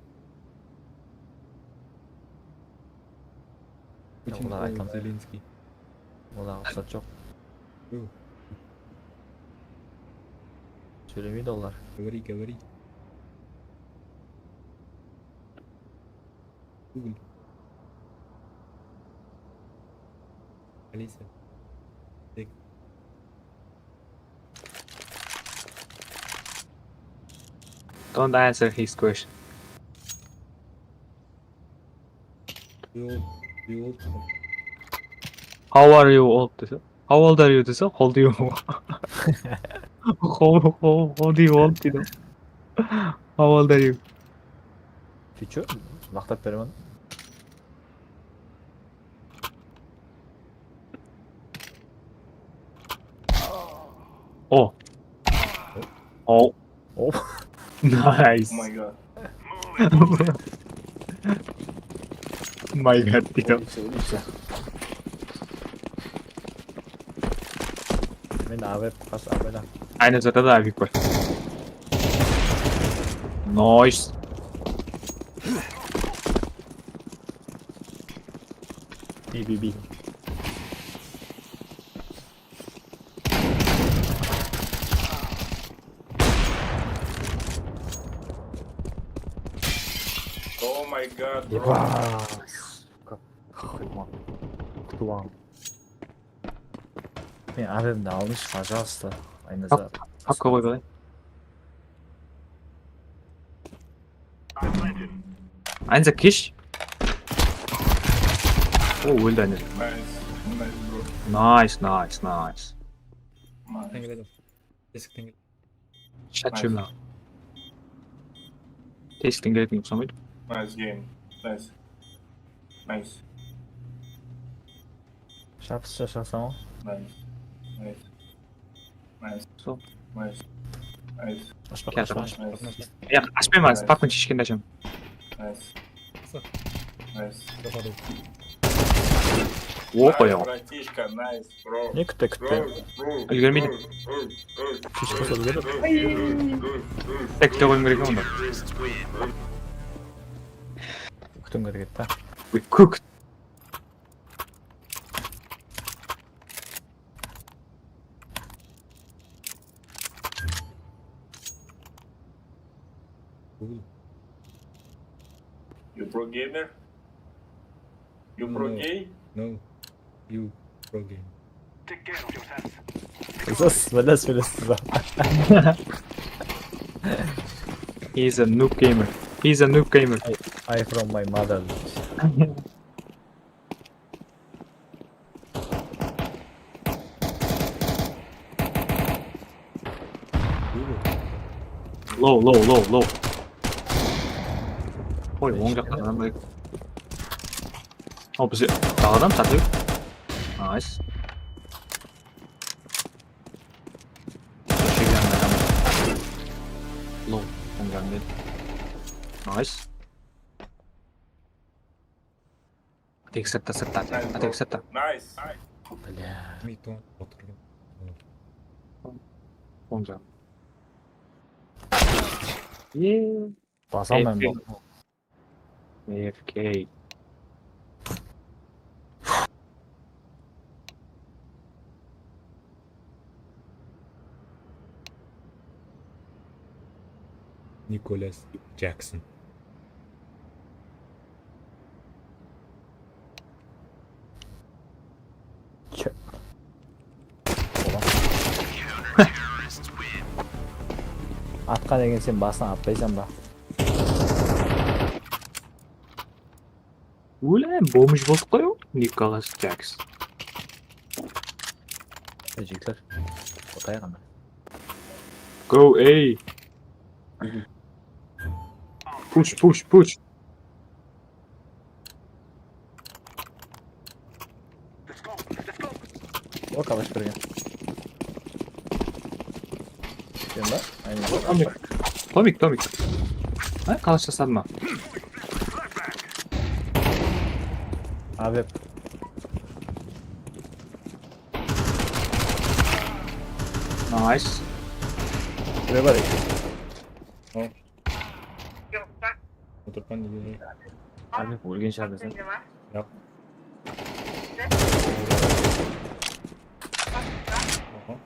Ya, Putin olar or ayta almaydı. Zelensky? Olarǵa ruxsat joq. Sóylemeydi olar. Говори, говори. Google. Алиса. Tek. Don't answer his question. You old, you old. How are you old dese? How old are you dese, how old you? How, how, how do you old deydi. How old are you? Ты чё? Maqtap beremen. Oh. Oh. Oh. Nice. Oh my god. My god, deydi. Ólipse, ólipse. Men A W P qas, A W P. Aynı zada da A W P bar. Nice. B B B. Oh my god, bro. Eba, suka. Haywan. Qutulań. Men A W P'mdi alıńshı, пожалуйста. Aynıza. Papka qoyıp alayın. Aynıza, kesh. O, óldi, Aynıza. Nice, nice, bro. Nice, nice, nice. Nice. Tesikten keldim. Tesikten keldim. Shat júrme. Tesikten keletiń uqsamaydı. Nice game. Nice. Nice. Shapıssha shaqsań ǵoy. Nice. Nice. Nice. Sol. Nice. Nice. Ashpaq, ashpaq. Nice. Yaq, ashpayman, papkani sheshkende ashaman. Nice. Nice. Opa, ya. Bratishka, nice, bro. Ne kútte, kútte? Úlgermeydi. Sheship qoysa úlgeredi. Tek te qoyıw kerek onda. Kútiń kerek edi da. Kút. You pro gamer? You pro gay? No, you pro gamer. This, this, this. He's a noob gamer. He's a noob gamer. I, I from my mother. Low, low, low, low. Oy, oń jaqtan adam bar. O, bizde daladan satayıq. Nice. Shegden adam. Low, oń jaqtan. Nice. Tek sırtta, sırtta. Nice, bro. Tek sırtta. Nice. Bля. Mid otırǵan. Oń jaq. Eee. Basa almayman. A F K. A F K. Nicholas Jackson. Chı. Atqa degen sen basına atpaysań ba? Óle, bomj boldıq ǵoy, Nicholas Jackson. Jigitler, otayıq anda. Go A. Push, push, push. O, kalash bergen. Sen ba? Aynen. Tomik, Tomik, Tomik. Ha, kalash tasladı ma? Abi. Nice. Bire bar eken. Otırıp ne diyeyim? Abi, ólgen shıǵar desem. Yap. Hop.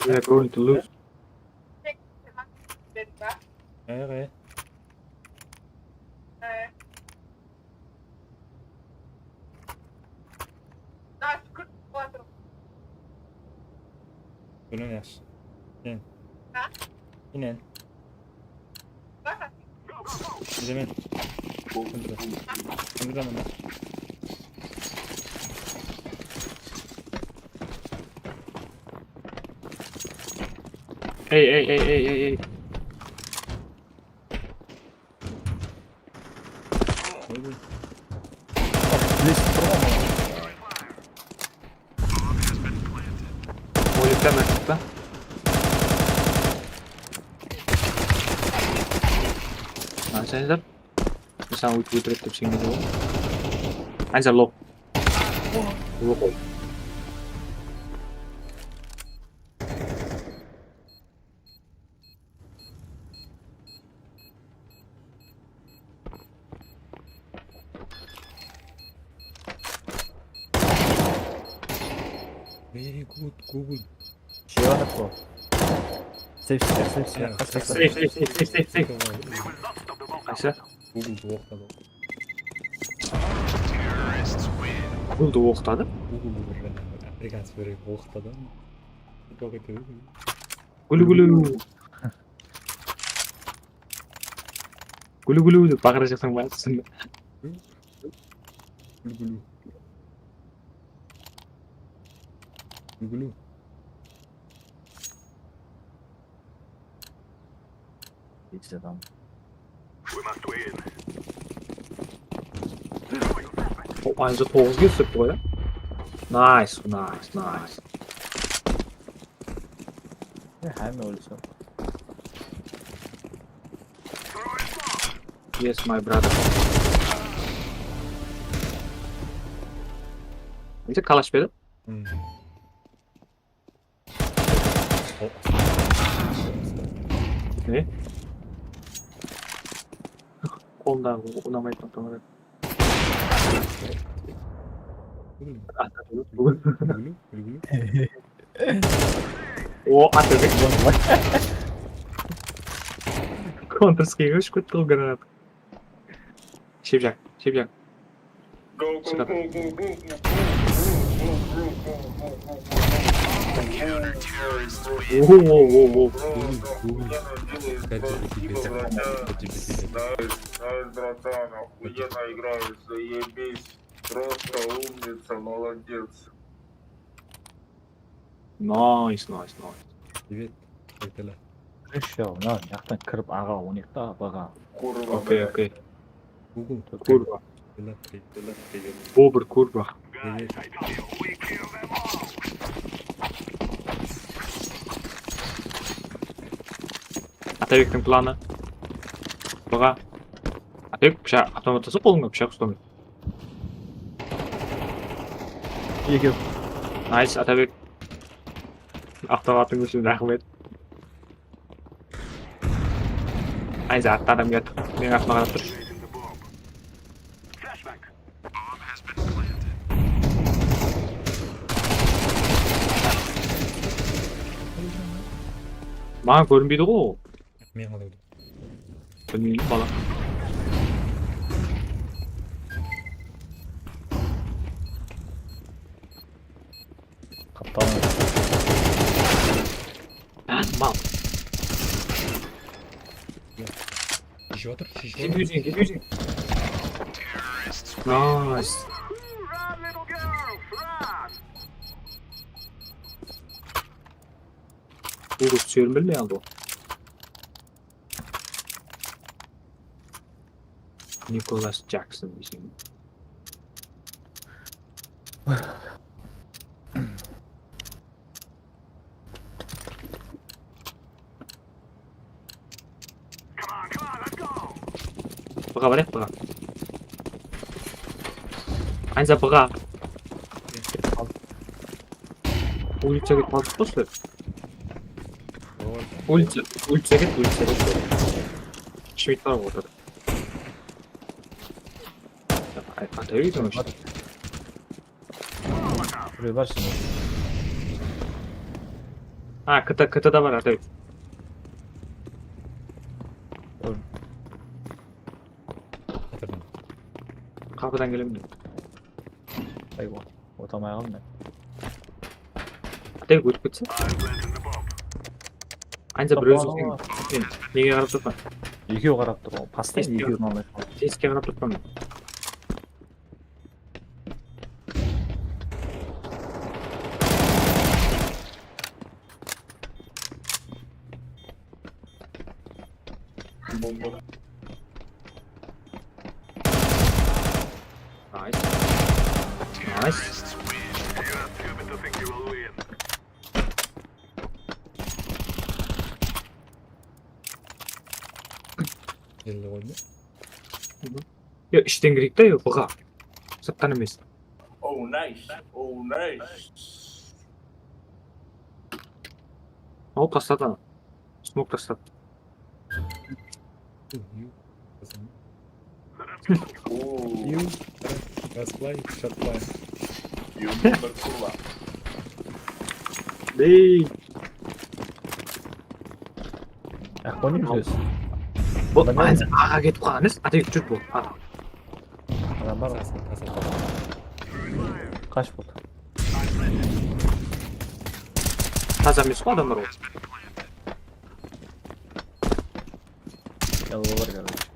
We are going to lose. Qaya, qaya? Búnen yaqshı. Inen. Inen. Bilemen. Kimdi? Kimdi mına? Ey, ey, ey, ey, ey, ey. Mollikten aytıptı. Lan sen de. Sen ult ult ret dep sen de. Anca low. Low qoy. Very good, Google. Şey var mı bu? Safe, safe, safe, safe. Safe, safe, safe, safe, safe, safe. Qaysı? Google oqıtadı. Google oqıtadı? Google bir afrikaans bir oqıtadı. Gúlí gúlí. Gúlí gúlí dep baqıra shıqsań ba, túsindi. Gúlí gúlí. Gúlí gúlí. Geçti adam. O, anca toǵız kez túsip qoy, ya. Nice, nice, nice. Ya, hámme ólse. Yes, my brother. Bize kalash berdi. Hmm. Ne? Qolındaǵı unamaydı, unamaydı. Gúlgúl, gúlgúl. O, atı. Counter-Strike óship ketti ol granata. Shepjaq, shepjaq. Go, go, go, go, go, go. Воу, воу, воу, воу. Nice, nice, братан, охуенно играешь, заебись. Просто умница, молодец. Nice, nice, nice. Привет, Айтала. Хорошо, mına jaqtan kirip aǵa oynayıq ta, baǵa. Okey, okey. Google. Kurva. Привет, привет, привет. Bobr kurva. Привет. Atabektiń planı. Baǵa. Atabek pıshaq, avtomat alsa qolına pıshaq ustamaydı. Ekew. Nice, Atabek. Avtomatıń ushın raxmet. Ayza, artta adam keldi. Meniń artıma qarap tur. Maǵan kórinbeydi ǵoy ol. Men qalay bildim? Bilmeymen, bala. Qaptalın. Há, mal. Sheship atır, sheship atır. Defusing, defusing. Nice. Google túserin bilmey aldı ǵoy. Nicholas Jackson desem. Bıǵa barayıq, bıǵa. Ayza, bıǵa. Ulica ketip qaldık pa, usı? Ulica, ulicaǵa ket, ulicaǵa ket. Shmit bar otır. Ay, ata úydiń ishinde. Birew bar shıǵar. Ha, K T, K T da bar, ata úy. Kórdim. Qapıdan kelemen men. Aywa, ota almay qaldım men. Ata úy, ótip ketse. Aynza, birew ózim. Nege qarap turıppan? Ekew qarap tur, postoyanno ekew. Tesikke qarap turıppan men. Nice. Nice. Elli qoydı. Yo, ishten kireyik ta, yo, bıǵa. Sırttan emes. Oh, nice. Oh, nice. Al, tasladı. Smok tasladı. Yu, rasplay, shatlay. Yu, bir kurva. Dey. Aq, qoymaymiz ózi. Bu, ayız, aǵa ketip qalǵan emes, ata úy júr bu. Aǵa. Adam bar. Sasın, sasın. Qash boldı. Taza emes ǵoy adamlar ol. Ya, olar, короче.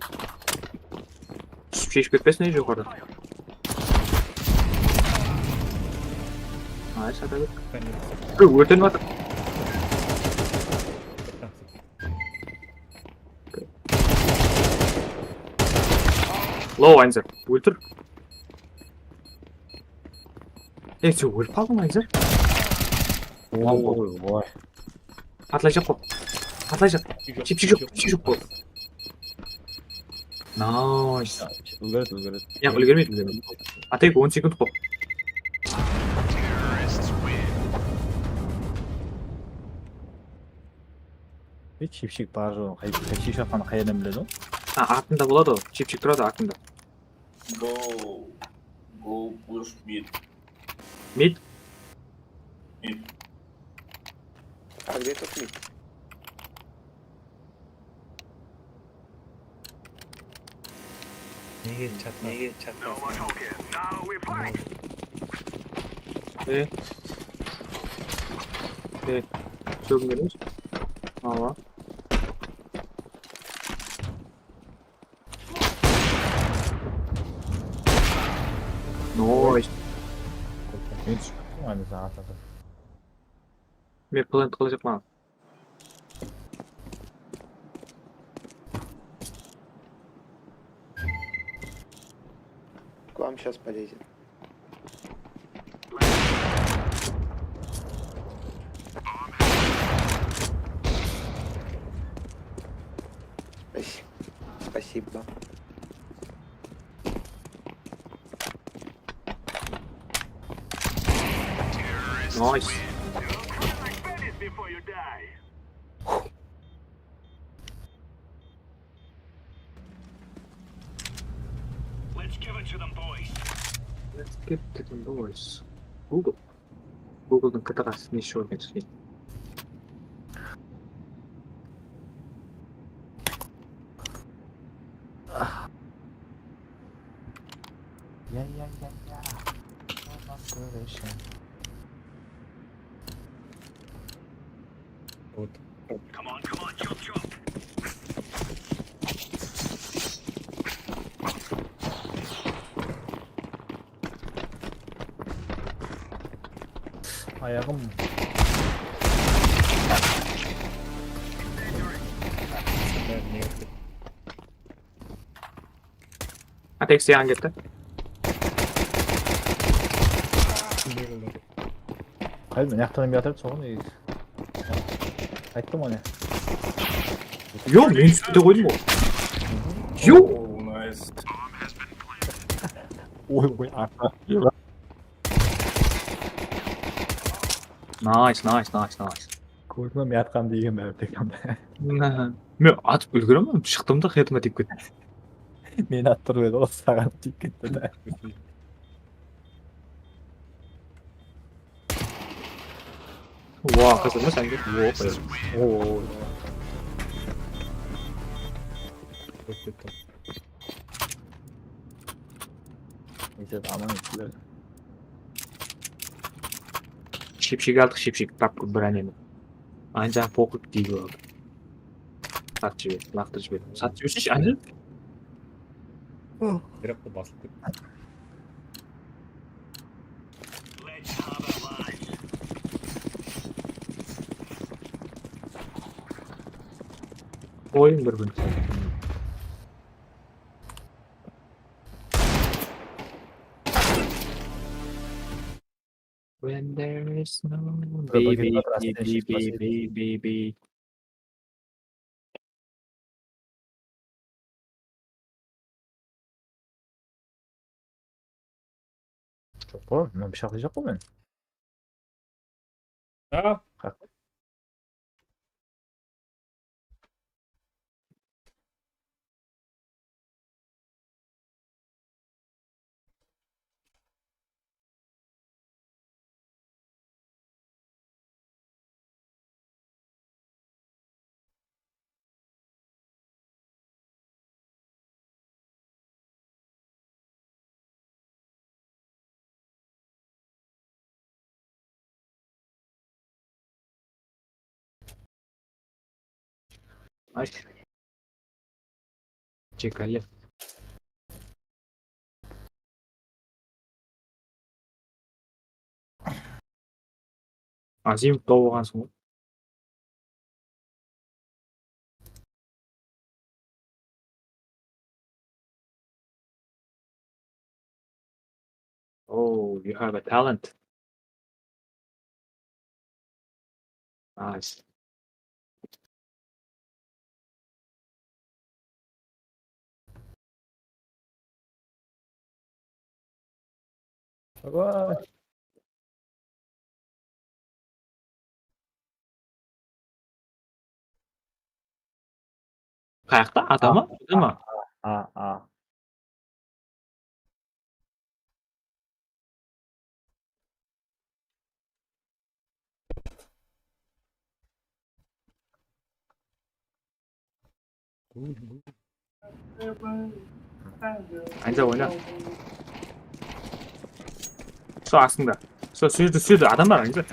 Túsip sheship ketpesin, joqarıda. Ay, Sadabek. Ü, órtenip atır. Low, Anzer. Óltir. Ey, sen ólip qaldıń, Anzer. Oy, oy. Patlayjaq bol. Patlayjaq. Jipshik joq, jipshik joq bol. Nice. Úlgeredi, úlgeredi. Ya, úlgermeydi, úlgermeydi. Atayıq, on sekund qop. Jipshik bar joq. Qay, qay jipshik atqanın qayerden biledi ol? Ha, artında boladı ol. Jipshik turadı artında. Go, go push mid. Mid? Mid. А где тут мид? Nege chatqa? Nege chatqa? E. E. Shógim beremiz. Awa. Noy. Men túsip kettim, áne, saǵan atladım. Men plant qılajaqpan. К вам щас полезет. Спасибо. Спасибо. Nice. Let's give it to them, boys. Let's give it to them, boys. Google. Google'dıń K T Q-sı ne ishi bar eken? Ya, ya, ya, ya. Olmaz böyle şey. Вот. Come on, come on, jump, jump. Ayaǵım. Atex yaǵan ketti. Qay, mına jaqtan kiyatırdı, soǵan egiz. Ayttım ǵoy ne. Yo, men túsip kete qoydım ǵoy. Yo. Oh, nice. Oy, oy, arqa. Nice, nice, nice, nice. Kórdim, men atqanımdı jegen bári tek. Men atıp úlgeremen, shıqtım da, headıma tiyip ketti. Meni attırıp edi, ol saǵan tiyip ketti da. Oa, qızır ma sende? Oa, qoyar. Oo. Neyse, aman, sizler. Shepshek aldıq, shepshek, tap bir áneni. Anjan poqıp deydi ol. Satıp jiber, laqtırıp jiber. Satıp jiberseshi, Anjan? Biroq da basılıp ketti. Oyın bir-birin. When there is no baby, baby, baby, baby. Joq ǵoy, mına pıshaqlayjaq ǵoy men. Ha? Haq. Ay. Jekali. Azimov tawıp alǵansıń ǵoy. Oh, you have a talent. Nice. Давай. Qayaqta? Ata ma? Ata ma? A, a. Anca oyna. Sol astıńda. Sol, sol jerde, sol jerde adam bar, Anca.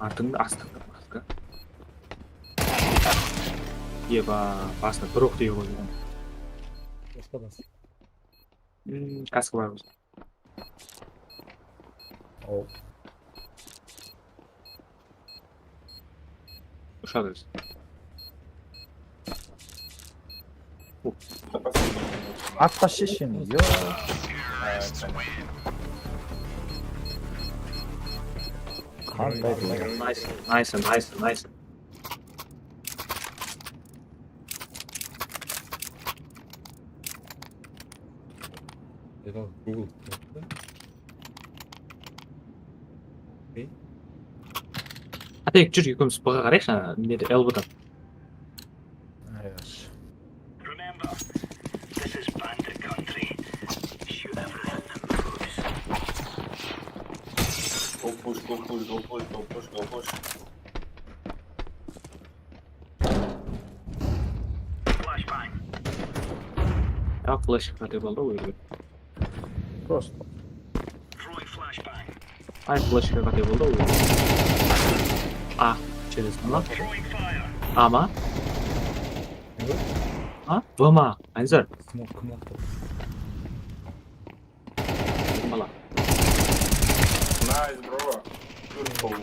Artıńda, astıńda, astıńda. Eba, basına bir oq dep qoydım. Basqa bas. Hmm, kaska bar bolsa. Aw. Ushadı ózi. Atqa sheshin, yo. Qanday. Nice, nice, nice, nice. Google. Atayıq, júr, ekewimiz B-ǵa qarayıq, jańa, nede, elbowdan. Go push, go push, go push, go push, go push. Ya, flashka qáte boldı ǵoy. Просто. Ay, flashka qáte boldı ǵoy. A, через A ma? A ma? A, B ma? Anzar. Kim o, kim o? Kim bala? Nice, bro. Good goal.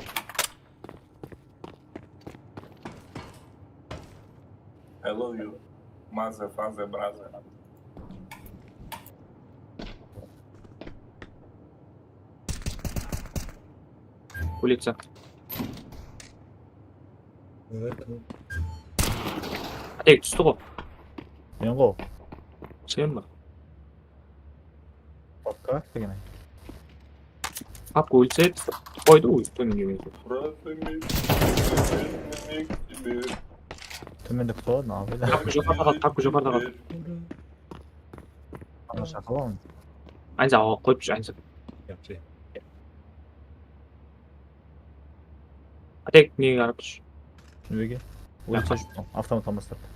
I love you, mother, father, brother. Улица. Tek tústi ǵo. Men ǵo. Sen ba? Popka degen. Tapka ólse, qoydı ózi tómenge. Просто миг тебе. Tómende kútip aladı, al. Tapka joqarıda qaldı, tapka joqarıda qaldı. Ana shaqal al. Aynza, awa, qoyıp júr, Aynza. Yaxshi. Atek, nege qarap júr? Nege? Ózi júr, avtomat almastırdı.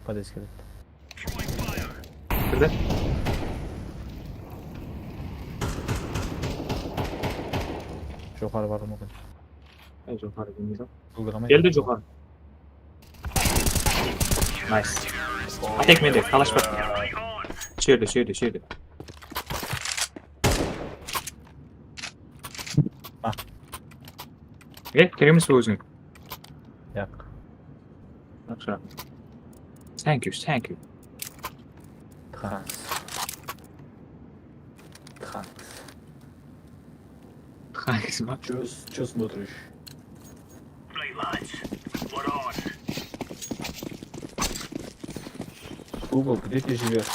Podez keledi. Kirdi. Joqarı barıwı múmkin. Ay, joqarı kelmedi. Búgin qaramay. Keldi joqarı. Nice. Atek mende, talash bar. Shu jerde, shu jerde, shu jerde. Ah. E, kerek emes pe ózińe? Yaq. Yaqshı. Thank you, thank you. Thanks. Thanks. Thanks, ma? Чё, чё смотришь? Google, где ты живёшь?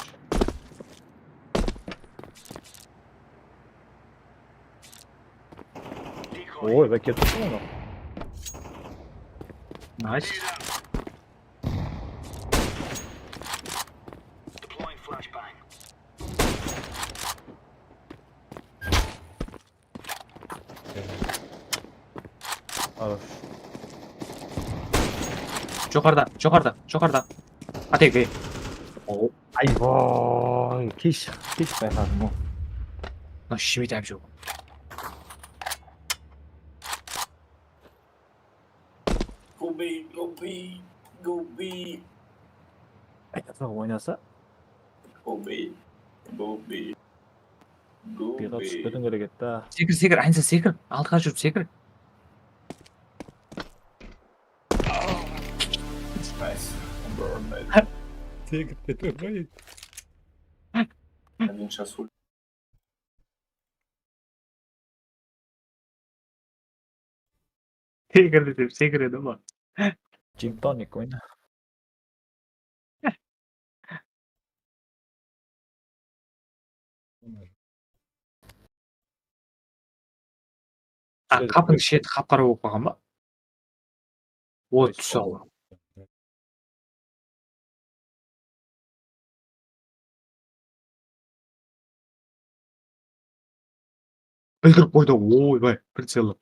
Oy, bak, ketdi onı. Nice. Хорош. Joqarıda, joqarıda, joqarıda. Atek, ey. Oh. Ay vay, kesh, kesh bayqadım ǵoy. Mına shimit hám joq. Go B, go B, go B, Aytasa oynasa, go B, go B, go bıyǵa túsip B. ketiń kerek edi da. Sekir, sekir, Aynsa sekir. Aldıǵa júrip sekir. Nice. Burn it. Sekirip ketiń kerek. Один час ульт. Sekir desem sekiredi ma? Gin tonic oyna. A, qapınıń sheti qap-qara bolıp qalǵan ba? O, tús al. Bildirip qoydı, oybay, pricellı.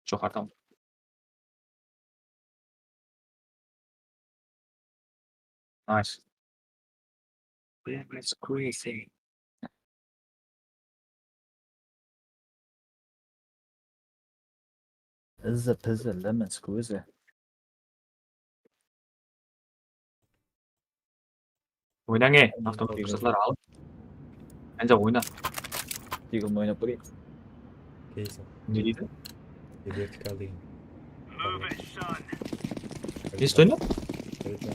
Joqarıdan. Nice. Damn, that's crazy. Izzi, pizzi, lemon squeezy. Oynań, e, avtomat ruxsatlar alıp. Anca oyna. Tegin oynap kóreyik. Keysi. Ne deydi? Vertikal degen. Esit oyna? Keysi.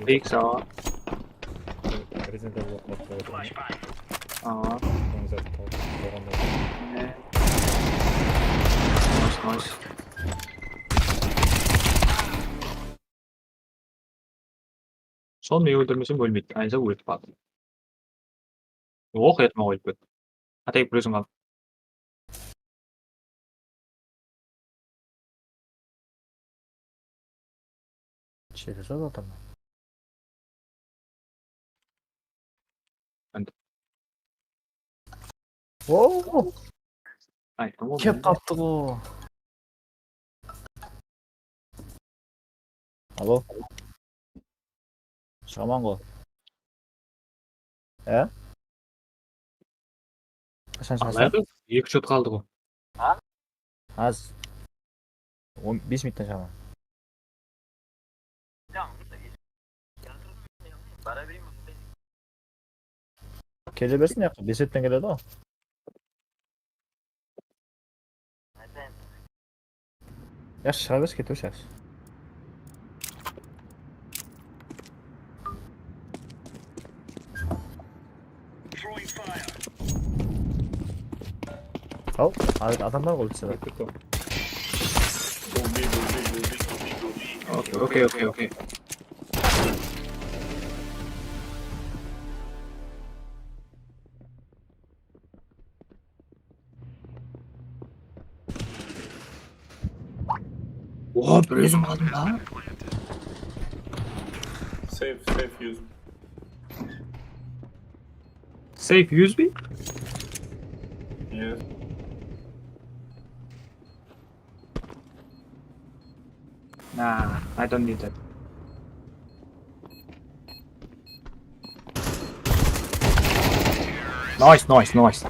Big sawa. Resident Evil qılıp qoydı. Aa, Oń zat qoyǵanda. nice, nice. Sol men óltirmesem ólmeydi. Ayza ólip qaldı. Oq, etme qoyıp ket. Atayıp bir óziń al. Jedi jaz atırman. Oo, Ayttım ǵoy. kep qaptı ǵo. Alo. Shıǵaman ǵo. E? Qashan shıǵasań? Alaydı, eki shot qaldı ǵo. Az. On bes minuttan shıǵaman. Kele bersin, yaqqa, bes minuttan keledi ǵo. Yaqshı, shıǵa bersin, kete bersin, yaqshı. Al, ad- adam bar ǵoy, bizde. Bitti. Okey, okey, okey, okey. Oha, bir ózim qaldım da. Safe, safe, use. Safe, use me? Yes. Nah, I don't need that. Nice, nice, nice.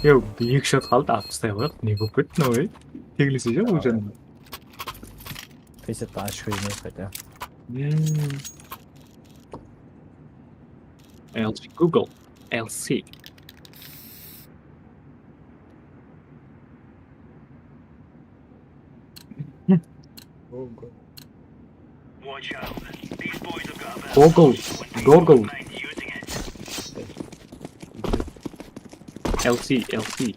Yo, bir eki shot qaldı, atmıstay qoyaq. Ne bolıp ketti, mınaw, ey? Teglese ja, bul janına. Pesettan ashıp qoymayız qayta. Hmm. L G, Google, L C. Google. Google. Google. L C, L C.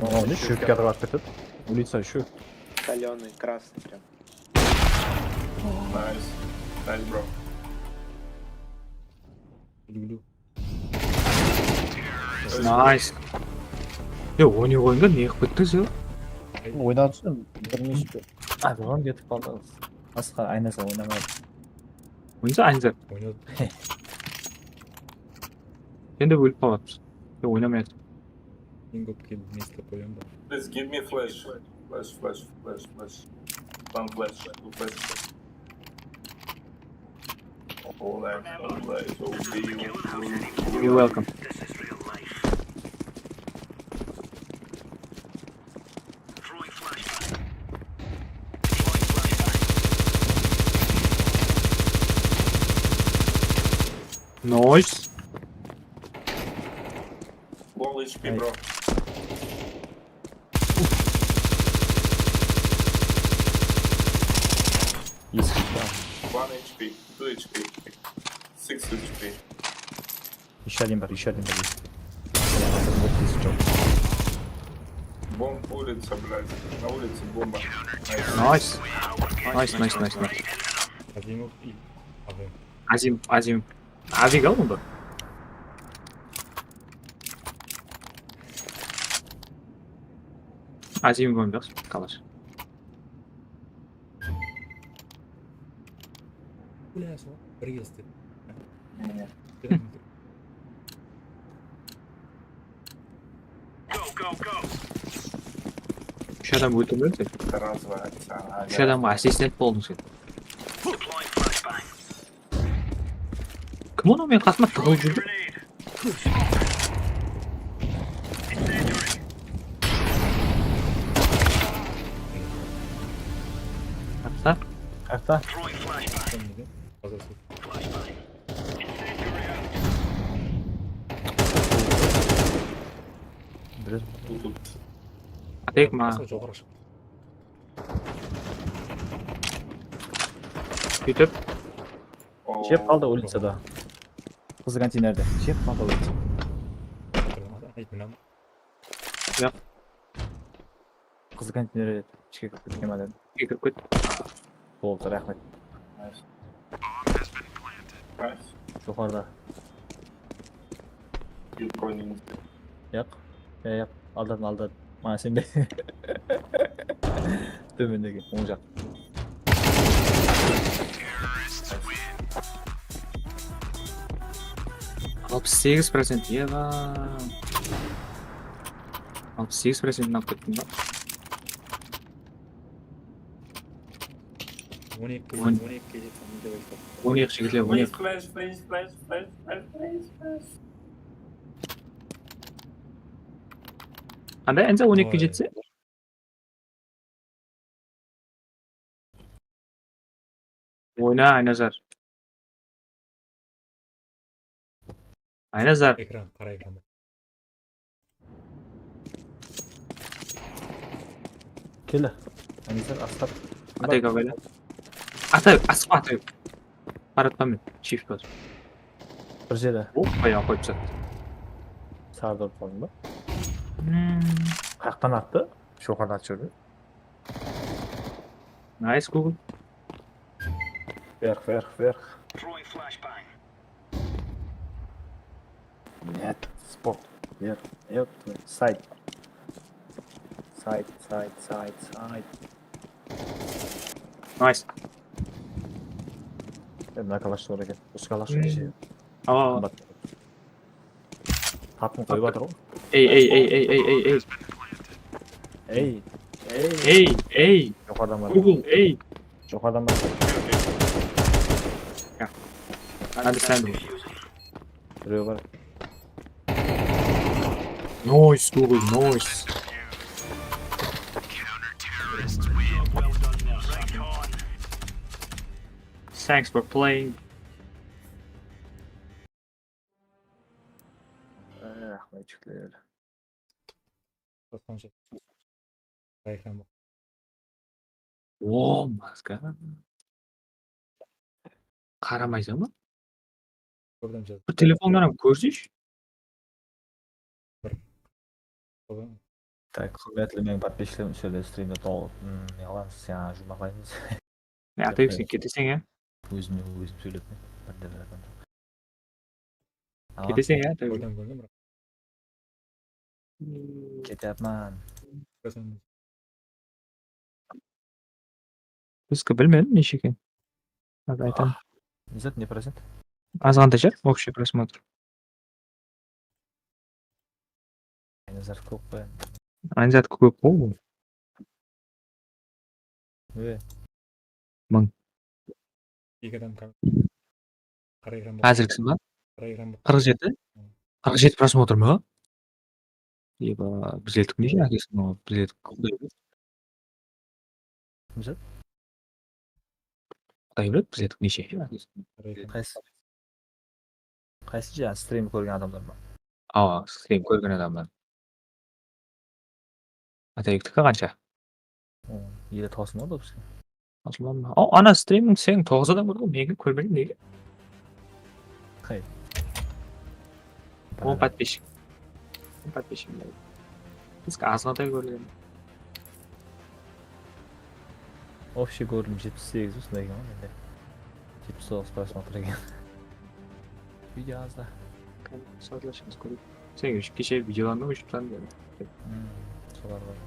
O, ne shópke atırıp atıp ketedi. Улица ещё. Солёный, красный прям. Nice. Nice, bro. Люблю. Nice. Yo, oynay qoyıńlar, ne qılıp kettińiz, yo? Oynadı, bir neshte. Ay, buǵan ketip qaldı. Asqar, aynasa oynamadı. Oynadı, aynasa. Oynadı. Endi ólip qalıpsız. Yo, oynamayatır. Eń kóp kill ne islep qoyaman ba? Please give me flash. Flash, flash, flash, flash. One flash, two flash. All right, all right, so we will. You're welcome. Nice. Low H P, bro. One H P, two H P, six H P. Ещё один бар, ещё один бар. Вот здесь чё. Бомб улица, блядь. На улице бомба. Nice. Nice, nice, nice, nice. Azimov и Azim, Azim. Azim al onda. Azim oynayıq, qalash. Bля, sol, bir kez. Úsh adam óltirmediń sen. Úsh adamǵa assistent boldıń sen. Kim onıń meniń qasıma tıǵılıp júrdi? Qaqta. Qaqta. Atayıq ma? Sóytip. Jep qaldı ulicada. Qızı konteynerde. Jep qaldı ulicada. Yaq. Qızı konteynerde ishke kirip ketken adam. Ishke kirip ket. Boldı, raxmet. Joqarıda. Yaq. Yaq, yaq. Aldadım, aldadım. Mana sen be. Tómendegi, oń jaq. Alpıs segiz procent, eba. Alpıs segiz procentin alıp kettim ba? On eki, on eki, on eki jigitler, on eki. Flash, flash, flash. Qanday, Enza, on ekige jetse? Bu ne, Aynazar? Aynazar. Ekran, qara ekran. Kele. Aynazar, astap. Atay, kagayla. Atay, asıqpa, Atay. Qaratpa men, shift bas. Bir jeri. Oh, bayaǵı qoyıp tasladı. Saǵa urıp qaldım ba? Hmm. Qayaqtan attı? Joqarıdan atshırdı. Nice, Google. Вверх, вверх, вверх. Нет, спорт. Вверх, вверх, сайт. Сайт, сайт, сайт, сайт. Nice. E, mına kalash zor eken. Usı kalash eken. Awa, awa. Qımbat. Tapın qoyıp atır ǵoy. Ey, ey, ey, ey, ey, ey, ey. Ey, ey. Ey, ey. Joqarıdan bar. Google, ey. Joqarıdan bar. Ya. Understand. Birew bar. Nice, Google, nice. Thanks for playing. Eh, Ahmetjikler. Basqansha. Rayhan. O, maska. Qaramaysań ba? Kórdim, jaz. Bir telefonnan ham kórseshi. Bir. Kórdim. Tak, húrmetli meniń podpischiklarim, usı jerde strimdi tolıp, mm, ne qılamız, yańa juwmaqlaymız. Ne, Atayık, sen keteseń, ya? Ózimnen ózim sóylep, mende bir adam joq. Aman. Keteseń, ya, Atayık? Kórdim, kórdim, biraq. Hmm. Ketyapman. Kórdim. Bizki bilmedim, neshe eken. Házir aytaman. Ah, ne zat, ne procent? Azǵantay shıǵar, общий просмотр. Aynazar kóp qoy. Aynazar kóp ǵoy. Ne? Mıń. Eki adam kar-, qara ekran bar. Házirgisi ma? Qara ekran bar. Qırq jeti? Hı. Qırq jeti prosmotr ma? Eba, bizlerdik neshe, ákesiniń, bizlerdik Quday biledi. Kimse? Quday biledi, bizlerdik neshe, ákesiniń. Qaysı? Qaysı jańa strim kórgen adamlar ma? Awa, strim kórgen adamlar. Atayıktiki qansha? Ele tawsılmadı bizge. Tawsılmadı ma? O, ana, striming seniń toǵız adam kórdi ǵoy, meni kórmediń nege? Qay? On podpischik. On podpischik. Bizge azǵantay kórgen. Общий kórdim jetpis segiz, usınday eken ǵoy mende. Jetpis toǵız prosmotr eken. Video azda. Sazlaşımız kóreyik. Sen keshe videolardı óshirip tasladım. Hmm, solar bar.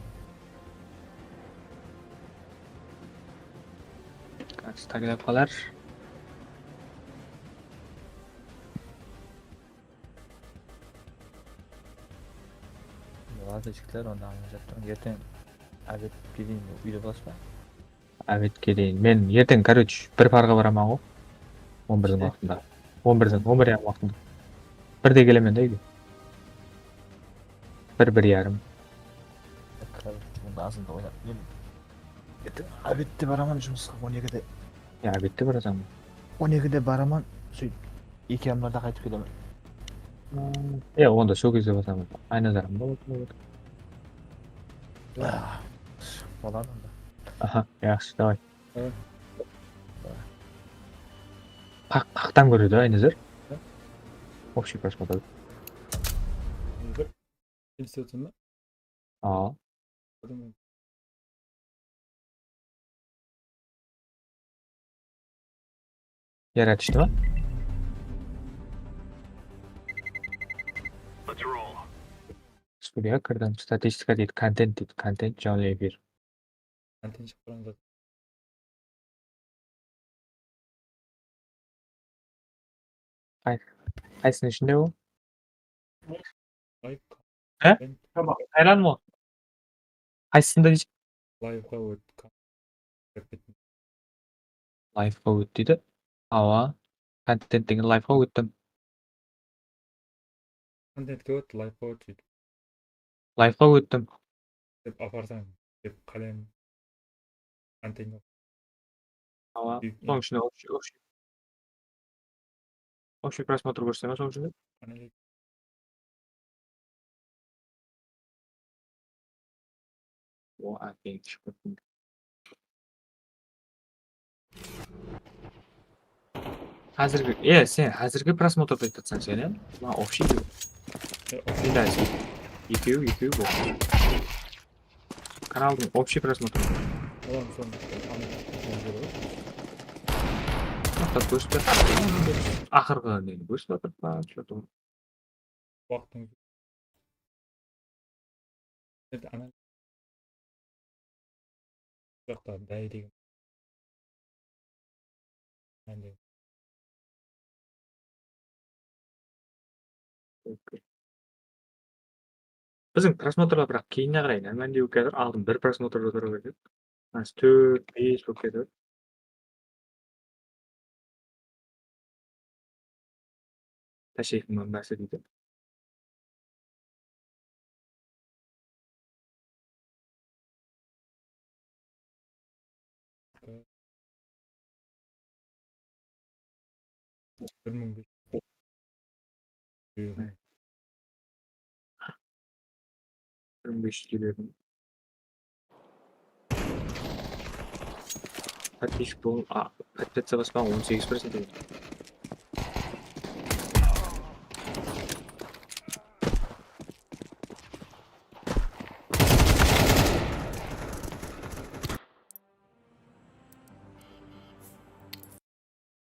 Taglap qalar. Ladno, jigitler, onda ańlap turıń. Erteń obedke deyin úyde bolasız ba? Obedke deyin. Men erteń, короче, bir parǵa baraman ǵoy. On birdiń waqtında. On birdiń, on bir yarım waqtında. Birde kelemen de úyge. Bir, bir yarım. Onda azında oynap. Men erteń obedte baraman jumısqa, on ekide. Ya, obedte barasań ba? On ekide baraman, sóytip, eki yarımlarda qaytıp kelemen. Ya, onda sol gezde basaman. Aynazarım da boldı. Ah, boladı onda. Aha, yaqshı, davay. Hı. Qaq-, qaqtan kóredi, Aynazar. Hı? Общий просмотр. Aynazar, institutın ba? Aa. Kórdim. Yaratıshdı ma? Studiyaǵa kirdim. Statistika deydi, kontent deydi. Kontent, janlı efir. Kontent shıǵıp turǵan zat. Qay-, qaysınıń ishinde ol? Live. He? Kontent. Hayran mı? Qaysısında deysiz? Liveqa ót. Liveqa ót deydi. Awa. Kontent degen liveqa óttim. Kontentke ót, liveqa ót deydi. Liveqa óttim. Dep aparsań, dep qálem. Kontent. Awa, sonıń ishinde общий, общий, общий prosmotr kórsete ma sonıń ishinde? Qáne deydi? O, ákeń, shıǵıp kettim. Házirgi, e, sen házirgi prosmotrdı aytıp atsań sen, e? Ma, общий dep. E, общий. Endi sen ekew, ekew bol. Kanaldıń общий prosmotrı. Olam son, ana, maqsat kórsip atır. Aqırǵı neni kórsip atır pa, что-то. Waqtıń. Endi ana. Bu jaqta báy degen. Endi. Okey. Biziń prosmotrlar biraq keyinine qaray, námende bolıp kiyatır. Aldın bir prosmotr bolıp kiyatır. Házir tórt, bes bolıp kiyatır. Tashektiń manbası deydi. Bir mıń bes. Bir mıń bes júz to'ladi. Подписчик bol, a, подписаться baspa on segiz procent.